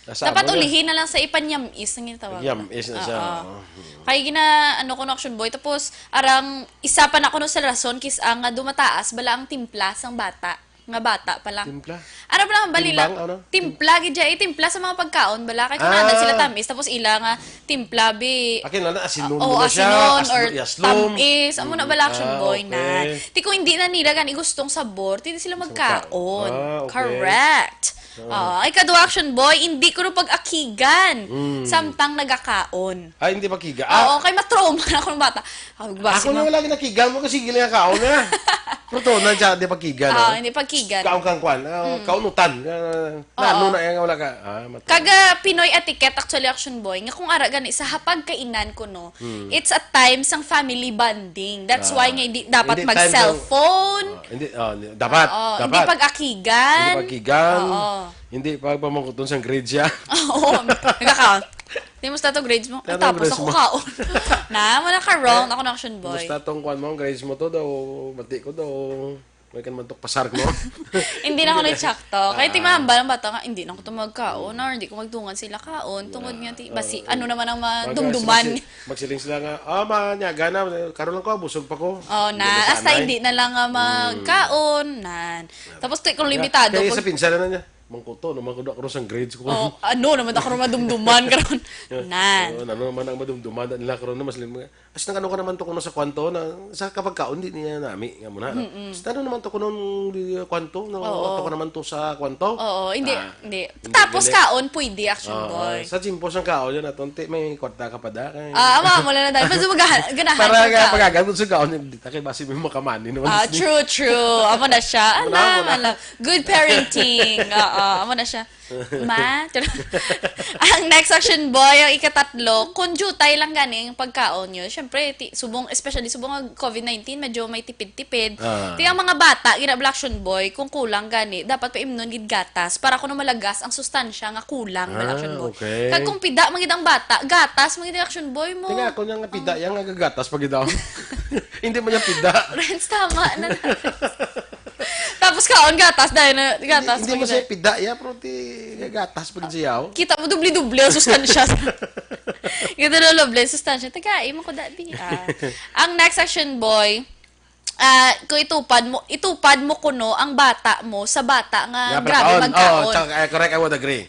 Nasa Dapat amo na. ulihin na lang sa ipanyamis ang ginatawag. Yamis na siya, Oo. oo. Kay gina-, ano ko no, Action Boy. Tapos, arang, isa pa na kuno sa rason kis ang nga dumataas, bala ang timpla sang bata. Nga bata pa lang. Timpla? Ano ba lang, bali Timbang, lang? ano? Timpla, gid siya. Eh, timpla sa mga pagkaon, bala. Kay kung Ah. naanad sila tamis, tapos ila nga timpla, bi. Akin lang na, asinon Oo, mo na siya, asinon aslo-, or iaslom. tamis. Amo na Mm. bala, Action Ah, Boy, okay. na. Ti kung hindi na nila gani gustong sabor, ti di sila Sa magkaon. magkaon. Ah, okay. Correct. Oo. Ah, ay, kadwa, Action Boy, hindi ko na pag-akigan Mm. samtang nagakaon. Ay, hindi pag-akigan. Oo, Ah. kay matrauma na akong bata. Ah, basi Ako na ma- wala ginakigan mo kasi gili nga kaon na. Pero to, na siya, hindi pagkigan, Oo, ah. hindi pagkigan. Kaon kang kwan, ah, Mm. kaunutan. Ah, na, Oo. ano na, eh, wala ka. Ah, mat- Kaga Pinoy etiquette, actually, Action Boy, nga kung ara gani sa hapag kainan ko, no, Hmm. it's a time sang family bonding. That's Ah. why nga hindi dapat Hindi time sang mag-cellphone. Ah, hindi, ah, hindi, dapat, Oo, hindi dapat. pag-akigan. Hindi pag-akigan. Oo. Hindi pagpamangkuton sang grade siya. Oo, nagkakaon. Di, musta to grades mo? Ay, Ano tapos grades ako mo? kaon. Na, wala ka wrong. Eh, Ako na Action Boy. Musta tong kwan mo? Ang grades mo to daw, bati ko daw. May ka naman tok pasar mo. Hindi na ako na-check to. Kaya Ah. timahambal ang bata nga, hindi na ako to magkaon or hindi ko magtungan sila kaon. Tungod nga, ti-, basi, Ah, ano naman ang mag-, madumduman. magsi-, magsiling sila nga, "Ah, manyaga na, karon lang ko, busog pa ko." Oh, na, Hindi na hasta sanay. hindi na lang nga Mm. magkaon, nan. Tapos, ti-, kung Kaya, limitado, kaya kung sa pinsan na niya, "Mangkuto, naman ko na karon sang grades ko." Oh, ano naman ako madumduman karon? Nan. Oo, ano naman ang madumduman nila karon na mas lim-, as nang ano ka naman to kuno sa kwanto na sa kapagkaon di niya nami nga muna. Mm-mm. As ano naman to kuno di kwanto na Oo. ato ka naman to sa kwanto? Oo, hindi, Ah, hindi. hindi, Tapos hindi. kaon, pwede, Action Oo, Boy. Sa Jimpo sang kaon yan, aton ti, may kwarta ka pa da, kay Ah, ama mo lang na dahil. Mas magahan, ganahan Para ka ka, kaon. pagagan mo sa kaon, hindi ta kay basi may makamani naman. Ah, true, true. Amo na siya. Amo na, Ala, amo na. ala. Good parenting. Oo. Ah, amo na siya. Ma, ang next action boy, ang ikatatlo, kung jutay lang gani ang pagkaon nyo, syempre, ti, subong, especially subong ang covid nineteen, medyo may tipid-tipid. Ah. Ti ang mga bata, gina-bala action boy, kung kulang gani, dapat paimnon gid gatas para kuno malagas ang sustansya nga kulang, bala Ah, action boy. Okay. Kag kung pida man gid ang bata, gatas man gid ang action boy mo. Tinga ako niya nga pida, yang nga gatas pa gid ako. Hindi man niya pida. Renz, tama na. Tapos kaon, gatas, dahil na, gatas, hindi, hindi mo siya pida, ya, pero ti, gatas pa gid siya, oh. Kita mo, doble-doble ang sustansya. Kita mo, doble ang sustansya. Tagai mo ko, dati. Ah. Ang next action, boy, ah, kung itupad mo, itupad mo kuno ang bata mo sa bata nga Nga, grabe pagkaon. Magkaon. Oh, tsaka, eh, correct, I would agree.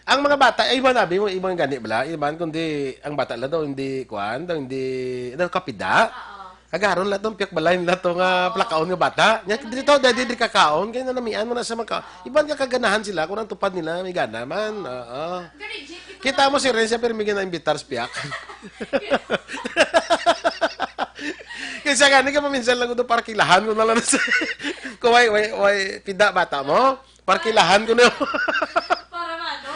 Ang mga bata, eh, iban abi mo, iban gani bala, iban kundi ang bata la daw hindi kuan, daw hindi, daw kapida. Oo. Agaron la tong piyak balay nila to nga plakaon nga bata. Nya dito, dadi diri kakaon, kay nanamian mo na sa magka-, iban ka kaganahan sila kung ang tupad nila may gana man. Oo. Very legit, ito Kita na. Mo si Renz, pero may ginaimbitar sa piyak. Kaysa gani ka maminsan lang ko para kilahan ko na lang sa, kung way, way, way, pida bata mo. Parkilahan ko na. Para ano,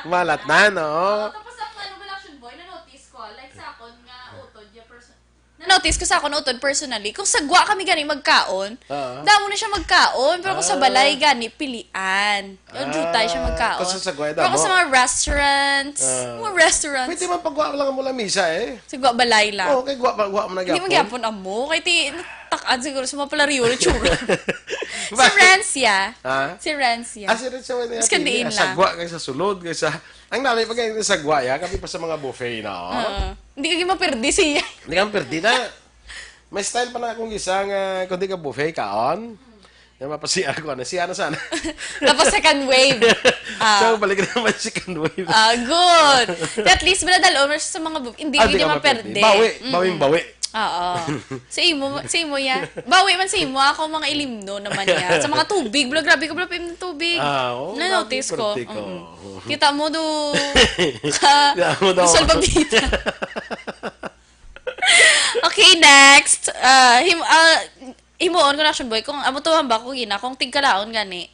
malat-, malat na, no? Oo, tapos ang ano, action boy, na-notice ko, like, sa akon nga utod, yung person-, na-notice ko sa akon utod personally, kung sagwa kami gani magkaon, ah, damo na siya magkaon, pero kung sa balay gani, pilian. Yung jutay siya magkaon. Ah, kasi sagwa, pero kung damo. Sa mga restaurants, ah, mga restaurants. Pwede man pagwa lang mo lamisa, eh. Sa gwa balay lang. Oo, kay gwa, gwa mo na gyapon. Hindi man gyapon amo. Kay ti, natak-an siguro sa mga palariyo na tsura. Si Rancia. Ha? Si Rancia. Ah, si Rancia, wala. Mas kandiin lang. Sagwa kay sa sulod, kay sa, ang dami pa kay sagwa, ya, kami pa sa mga buffet na, oh. Oo. Hindi ka mapirdi siya. Hindi ka mapirdi na. May style pa na akong isa nga, kung di ka buffet, kaon. Nga mapasiar ko, ano, siya na sana. Tapos second wave. Ah. So, balik naman second wave. Ah, good. At least, madadalon mo siya sa mga bu-, hindi, ah, hindi ka maperde. Bawi, mm-mm. Bawing bawi. Oo. Sa imo, sa imo ya. Bawi man sa imo, ako mga ilimno naman ya. Sa mga tubig, bro, grabe ka, bro, ilimno tubig. Ah, oo, na-notice ko. Grabe, perte ko. Mm-mm. Kita mo do, ka, kita mo daw. Do salbabida. Okay, next. Ah, him-, ah, Himuon ko na, action boy, kung amo to, hamba ko gina, kung tigkalaon gani.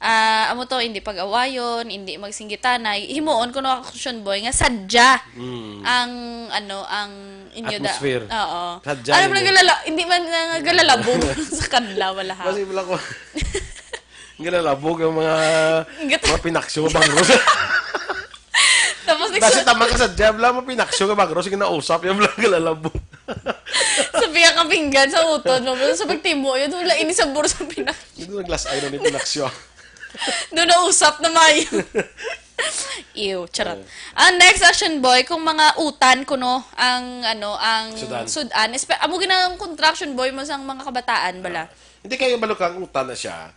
Ah, amo to, hindi pag-awayon, hindi magsinggitanay. Himuon ko na, action boy, nga sadya. Mm. Ang, ano, ang inyo da. Atmosphere. Oo. Sadya. Alam mo, ninyo. Galala-, hindi man nga galalabog sa kanila, wala ha. Kasi wala ko. Galalabog ang mga, mga pinaksyo, bangros. Tapos, nagsu- Nasi tama ka sa jab lang, mapinaksyo ka, bagro, sige na usap, yung lang galalabo. Sabi ka kapinggan sa utod mo, pero sa pagtimo, yun, wala, ini sabor sa pinak-, Dito naglas-ay na ni pinaksyo. Doon na usap na mayo. Ew, charot. Ang next, action boy, kung mga utan kuno ang, ano, ang sudan. Sudan. Espe-, amo ginang contraction boy mo sang mga kabataan, bala. Hindi kayo balukang utan na siya.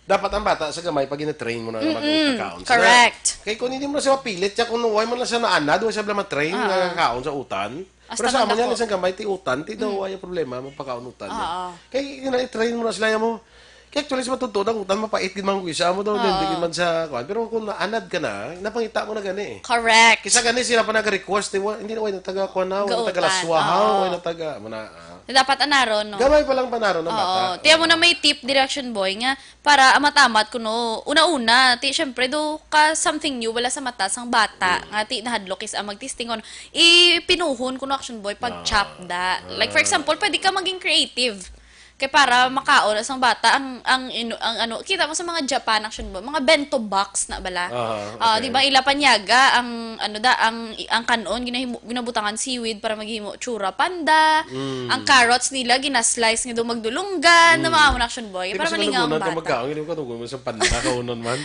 Dapat ang bata sa gamay, pag gina-train mo na nga mag-, mm-mm, magkakaon sila. Correct. Kay kung hindi mo na siya mapilit, siya kung why mo na siya naanad, why siya bala matrain nga kakaon sa utan. Pero sa amo niya, isang gamay, ti utan, ti daw, why ang problema, magpakaon utan niya. Oo. Kay, yun na, i-train mo na sila, yan mo. Kay actually, sa matutuo, ang utan, mapait, gid man ko isa, amo daw, hindi gid man sa, kuan. Pero kung naanad ka na, napangita mo na gani, eh. Correct. Kisa gani, sila pa nag-request, eh, wa-, hindi na, why na taga, kuan na, why na taga laswa, ha? Why na taga, mo na, ah. Dapat anaron, no? Gamay pa lang panaron ang bata. Oo. Tiyan mo na may tip, direction boy, nga para amat-amat kuno, una-una, ti, syempre, do ka something new, wala sa mata sang bata, nga ti nahadlok is ang magtisting kuno, ipinuhon kuno action boy pag chop da. Like, for example, pwede ka maging creative. Kay para makaon sang bata ang, ang inu-, ang ano, kita mo sa mga Japan action boy, mga bento box na bala. Ah, di ba, ila panyaga ang, ano da, ang, ang kanon, ginahimo, ginabutangan seaweed para maghimo tsura panda. Ang carrots nila, gina-slice nga do magdulunggan, na mga action boy, para malingaw ang bata. Magkaon, hindi ko katungkol mo sa panda, kaunon man.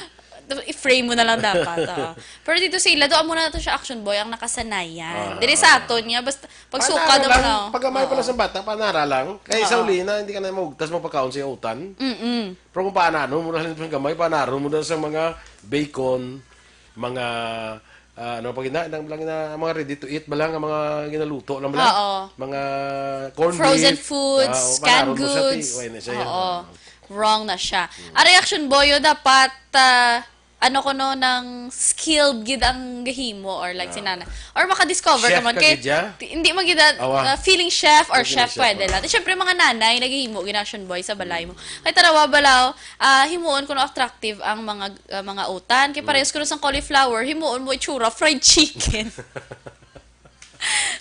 I-frame mo na lang dapat, oo. Pero dito sa ila, do, amo na to siya, action boy, ang nakasanayan. Dili sa aton niya, basta, pag suka, panara lang, pag gamay pa lang sa bata, panara lang. Kay sa uli na, hindi ka na maugtas, magpakaon sa utan. Mm-mm. Pero kung paananon mo na lang sa gamay, paananon mo na sa mga bacon, mga, ah, ano pa gina, nang lang na, mga ready to eat ba lang, ang mga ginaluto lang ba lang? Oo. Mga corned beef. Frozen foods, canned goods. Ah, oo, paananon mo sa ti-, why na siya yan? Oo. Wrong na siya. Ang reaction, boyo, dapat, ah, ano ko no, nang skilled gid ang gahimo or like si nana. Or maka-discover ka Chef man ka kay gid ya? Ti- hindi man gid na, Awa. uh, feeling chef or Hindi chef na chef, pwede awa. lang. Siyempre, mga nanay, naghihimo gid Action Boy sa balay mo. Kay tarawa balaw, ah, himuon ko no attractive ang mga ah, mga utan. Kay parehas ko no sang cauliflower, himuon mo itsura, fried chicken.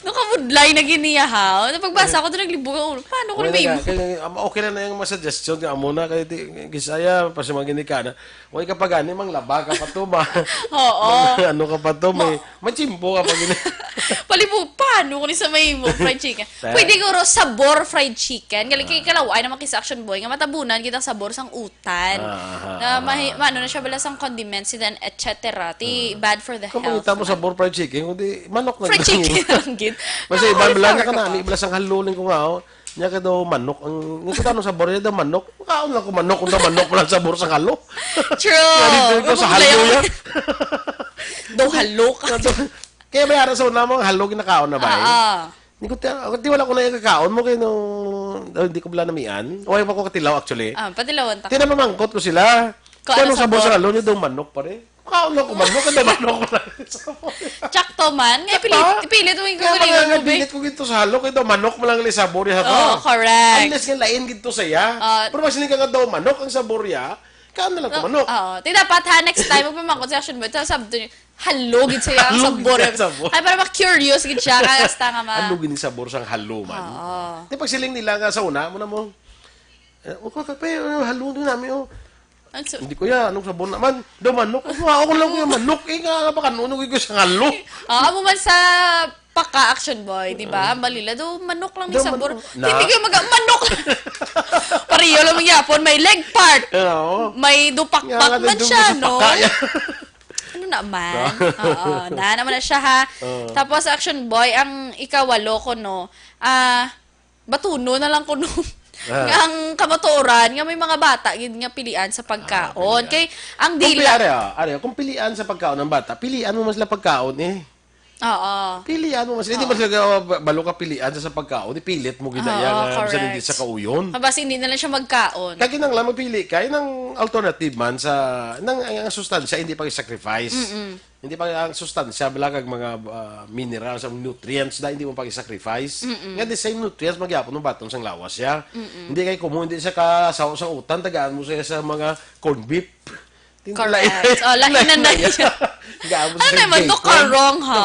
No, kabudlay na giniya, ha? Napagbasa ko, doon naglibog ang ulo. Paano ko Okay na na ba ka, kay, um, okay na na yung mga suggestion nga amo na kay di, kisaya pa sa mga ginikanan. Way ka pa gani, manglaba ka pa to, ma. Oo. Mang-, ano ka pa to, may, may chimpo ka pa gini. Palibo, paano ko ni sa may mo fried chicken? Ta- Pwede ko ro sabor fried chicken. Galing kay kalaw, ay naman kay sa Action Boy, nga matabunan gid ang sabor sang utan. Ah, aha, Nga aha. mahi-, maano na siya bala sang condiments, then et cetera. Ti bad for the Kung health. makita mo sabor fried chicken, kundi manok na Fried lang. chicken lang gid. Basta Ang iba bala cauliflower niya ka pa. kanami, bala sang haluling ko nga, oh. Niya ka daw manok. Ang, ang kita nung sabor niya daw manok. Kaon lang ko manok, kung daw manok lang sabor sa halo. True. Nga dito ko sa Mabugla halo yan. niya. Daw halo ka. Kaya may ara sa una mo, ang halo ginakaon na ba, eh? Ah, ah. Hindi ko, ti-, ako, ti wala ko na yung kakaon mo kay no, oh, hindi ko bala namian. O, ayaw pa ko katilaw, actually. Ah, patilawan ta Tinamamangkot ko sila. Kung Kung anong anong sabor sa sabor. halo niya daw manok pa rin. Kaon lang ko manok, kaya manok ko lang. Tsakto man. Nga, Tsakto. pilit, pilit mo yung Kaya gagalingon mga mo, be. bilit ko gito sa halo, kaya daw manok mo lang ang sabor niya, ha? Oo, correct. Unless nga lain gito sa iya. Ah. Pero mas hindi ka nga daw manok ang sabor niya, kaon na lang ko manok. Oo. Ti dapat, ha, next time, magpamangkot sa Action Boy, sa sabto niya, halo gid sa iya ang Halo gid sabor. siya ang sabor. Ay, para ma-curious gid siya, kaya hasta nga ma- Halo gid ang sabor sang halo man. Oo. Di pagsiling nila nga sa una, mo na mo, eh, "O, ka, kape, eh, halo din namin, oh." Ang su- Hindi, kuya, anong sabon naman? Daw manok. Ako, ako lang, kuya, manok. Eh, nga, baka nunog ko sa ngalo. Ah, amo man sa paka Action Boy, di ba? Ang balila, daw manok lang ni Daw sabor. manok. Na? Hindi kayo mag-, manok. Pareho lang mangyapon, may leg part. Oo. May dupakpak Nga nga, man daw siya, sa no? paka, yan. Ano naman? Oo, na naman na siya, ha? Oo. Tapos, Action Boy, ang ikawalo ko, no? Ah, batuno na lang kuno. Ah. Nga ang kamatuoran nga may mga bata gid nga pilian sa pagkaon. Ah, pilian. Kay ang Kung dila pili-, are, ah, are, kung pilian sa pagkaon ang bata, pilian mo man sila pagkaon, eh. Oo. Pilian mo man sila. Hindi Oo. man sila, ah, ba-, balo ka pilian sa, sa pagkaon, ipilit mo gid na Oo, yan, ah, bisan hindi correct. sa kauyon. Mabas hindi na lang siya magkaon. Kaya kinahanglan magpili ka, yun ang alternative man sa, nang, ang, ang sustansya, hindi pag-sacrifice. Mm-mm. Hindi pa ang sustansya, bala kag mga, ah, minerals, ang nutrients na hindi mo pag-sacrifice. Mm-mm. Nga the same nutrients, magyapon mo baton sang lawas siya. Mm-mm. Hindi kay kumo, hindi siya kasaw sa utan, tagaan mo siya sa mga corned beef. Correct. Oh, lahi na na siya. Tagaan mo Ano siya naman to, bacon. karong, ha?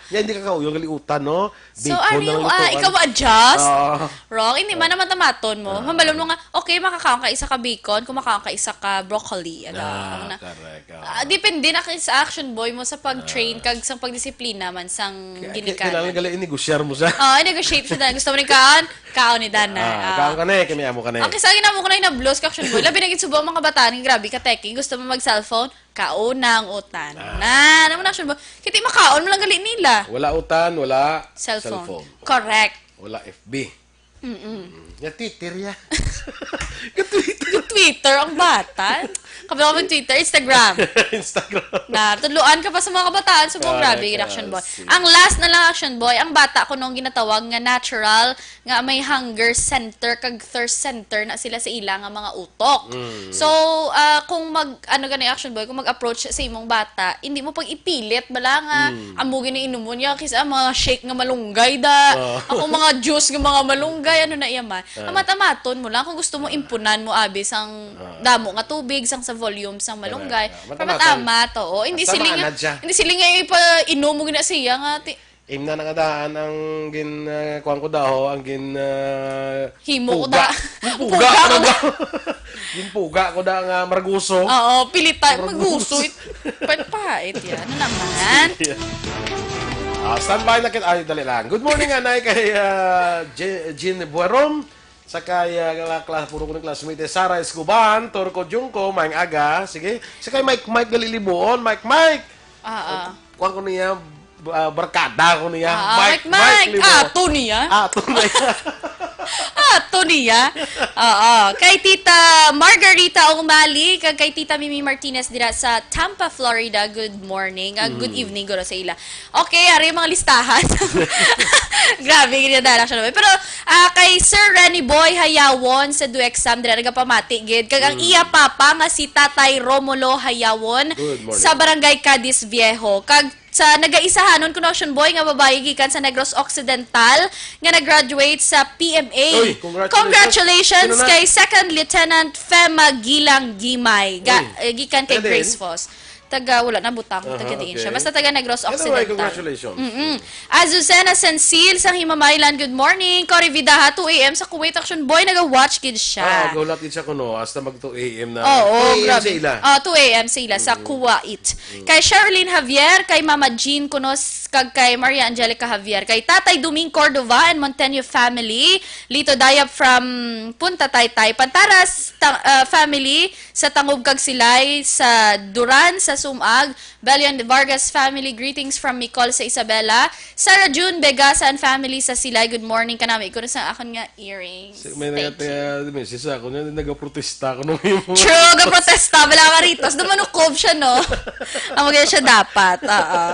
Yan, hindi ka kauyong gali utan, no? So, Bacon ano na yung, lang ah, ito, ikaw ano? adjust? Oo. Wrong. Hindi man naman tamaton mo. Ah. Mabalon mo nga, okay, makakaon ka isa ka bacon, kung makaon ka isa ka broccoli. Ano, Ah, ano na. correct. Ah, Ah. depende na kay sa Action Boy mo sa pag-train Ah. kag sa pagdisiplina man sang Kaya, ginikanan. kailangan gali i-negosyar mo sa Oo, i-negotiate sa dan. Gusto mo rin kaon? Kaon ni Danay. Ah, Ah. kaon ka na eh, kami amo ka na eh. Okay, sa akin amo ko na inablos ka Action Boy. Labi na gid subo ang mga bataan, grabe ka teki. Gusto mo mag-cellphone? Kaon na ang utan. Ah. Na, naman Action Boy. Kiti makaon mo lang gali nila. Wala utan, wala Cellphone. cellphone. Correct. Wala F B. Mm-mm. Mm. Nga Twitter ya. Nga Twitter. Yung Twitter, ang bata. Kami ako mag-Twitter, Instagram. Instagram. Na, tuluan ka pa sa mga kabataan, subong Ah, grabe, naka-, Action Boy. si- Ang last na lang, Action Boy, ang bata ko nung ginatawag nga natural, nga may hunger center, kag thirst center na sila sa ila nga mga utok. Mm. So, ah, kung mag, ano gani, Action Boy, kung mag-approach sa imong bata, hindi mo pag ipilit, bala nga, Mm. amo gini inom mo niya, kisa mga shake nga malunggay da, Oh. ako mga juice nga mga malunggay, ano na iya man. Ah. Amat-amaton mo lang kung gusto mo Ah. impunan mo abi sang Ah. damo nga tubig, sang sa volume sang malunggay. Correct. Ah, Para matamat. matamat, oo. Hindi Basta siling nga, maanad siya. hindi siling nga ipainom mo gina siya nga ti-, Imna na nga daan ang gin, ah, kuwan ko daw, ang gin, ah, Himo ko puga. da. Gin puga Puga ko ko da. da. Gin puga ko da nga marguso. Oo, pilitan. Marguso. Maguso. It-, pait-pait yan. Ano naman? Ah, standby na kit-, ay, dali lang. Good morning, anay, kay, ah, Je-, Jean Buerom. Sa kay, ah, kla-, kla-, puro ko ng classmate, eh, Sarah Escoban, Torco Junco, maayong aga. Sige. Sa kay Mike, Mike Galilibuon, Mike, Mike. Ah, ah. Kuwan ko niya, ah, barkada ko niya. Ah, Mike, Mike, Mike, Mike, Libuon. Ato niya. Ato niya. Ato niya. Oo. Kay Tita Margarita Umali, kag kay Tita Mimi Martinez dira sa Tampa, Florida. Good morning. Ah, good Mm. evening, guro, sa ila. Okay, ari yung mga listahan. Grabe, ginadala siya naman. Pero, ah, kay Sir Renny Boy Hayawon sa Duexam, dira nagapamati, gid. Kag ang Mm. iya papa nga si Tatay Romulo Hayawon Good morning. sa Barangay Cadiz Viejo. Kag sa nagaisahanon, kuno, Action Boy, nga babayi gikan sa Negros Occidental nga nag-graduate sa P M A. Uy, congratulations. Congratulations Sino na? kay Second Lieutenant Fema Gilang Gimay. Ga-, Uy. eh, gikan kay Taga diin? Grace Foss. Taga, wala na butang. Aha, Taga diin siya. okay. Basta taga Negros Anyway, Occidental. congratulations. Mm-mm. Azucena Sensil sa Himamaylan, good morning. Cory Vidaha, two A M sa Kuwait, Action Boy, naga-watch gid siya. Ah, gahulat gid siya kuno, hasta mag two A M na. Oo, two A M grabe. sa ila. Ah, two A M sa ila, sa Mm. Kuwait. Mm. Kay Sherilyn Javier, kay Mama Jean kuno, s-, kag kay Maria Angelica Javier, kay Tatay Doming Cordova and Monteño family, Lito Dayap from Punta Taytay, Pantaras ta-, ah, family, sa Tangub kag Silay, sa Duran, sa Sumag, Belion Vargas family, greetings from Micol sa Isabela, Sarah June Begasan family sa Silay, good morning kanami. Kuno sa akon nga earrings. Si-, may Thank nagati-, you. ah, may sisa ako na, nagaprotesta ako nung imo. True, gaprotesta. Wala ka ritos. Dumanukob siya, no? Ang mga siya dapat. Oo.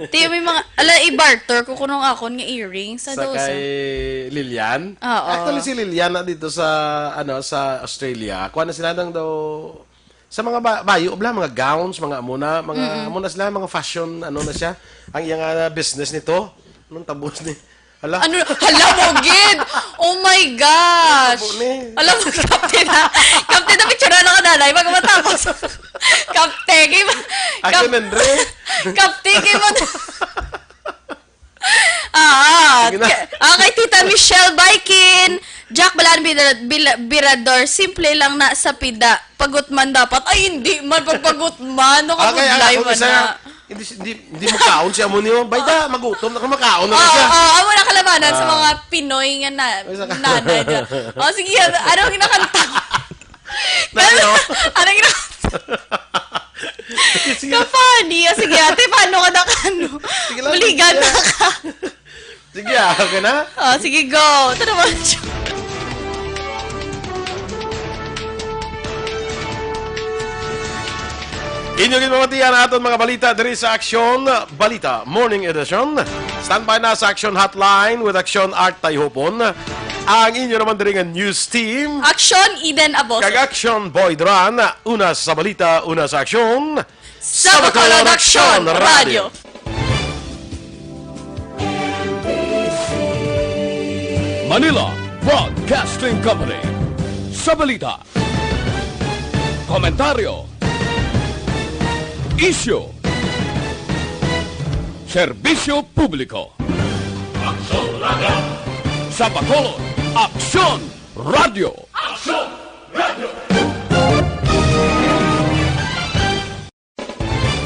Tiyo, may mga, ala, i-barter ko kunong akon nga earrings. Sa Sa daw sa kay Lilian? Oo. Actually, si Lilian na dito sa, ano, sa Australia. Kuha na sila ng daw, sa mga ba-, bayo, bla, mga gowns, mga amuna, mga Mm-mm. amuna sila, mga fashion, ano na siya. Ang iyang, ah, business nito, anong tabos ni, hala? Ano, hala mo, gid! Oh my gosh! Abo ni. Alam mo, Captain, ha? Captain, na picture na ka, nanay, pag matapos. Captain, kay ma-, Akin, Cap-, Andre. Captain, kay mo-, Ah, Sige na. ka-, ah, kay Tita Michelle Baikin, Jack Balan Bira-, Bila-, Birador, simple lang na sa pida. Pagutman dapat. Ay, hindi man. Pagpagutman. Ah, kaya Nakabudlay ako, man isa, na. hindi, hindi, hindi mo kaon si amo niyo. Bayda, magutom na kung makaon na Oo, siya. oo, amo na kalamanan sa Ah. mga Pinoy nga na-, Ay, sa nanay dyan. Oh, sige, ano, ano ang kinakanta? Nano? Ano ang kinakanta? Sige. Ka-funny. Ah, sige, ate, paano ka na, ano? Sige lang, Buligan sige. na ka. Sige, ah, okay na? Oh, sige, go. Ito naman. Inyo ginpamatian ang aton mga balita diri sa Aksyon Balita Morning Edition. Standby na sa Aksyon Hotline with Aksyon Art Tayhopon. Ang inyo naman diri nga news team. Aksyon Eden Aboso. Kag Aksyon Boy Duran. Una sa balita, una sa aksyon. Sa Bacolod Aksyon Radio. Manila Broadcasting Company. Sa balita, komentaryo, isyu, serbisyo publiko. Aksyon Radio. Sa Bacolod, Aksyon Radio. Aksyon Radio.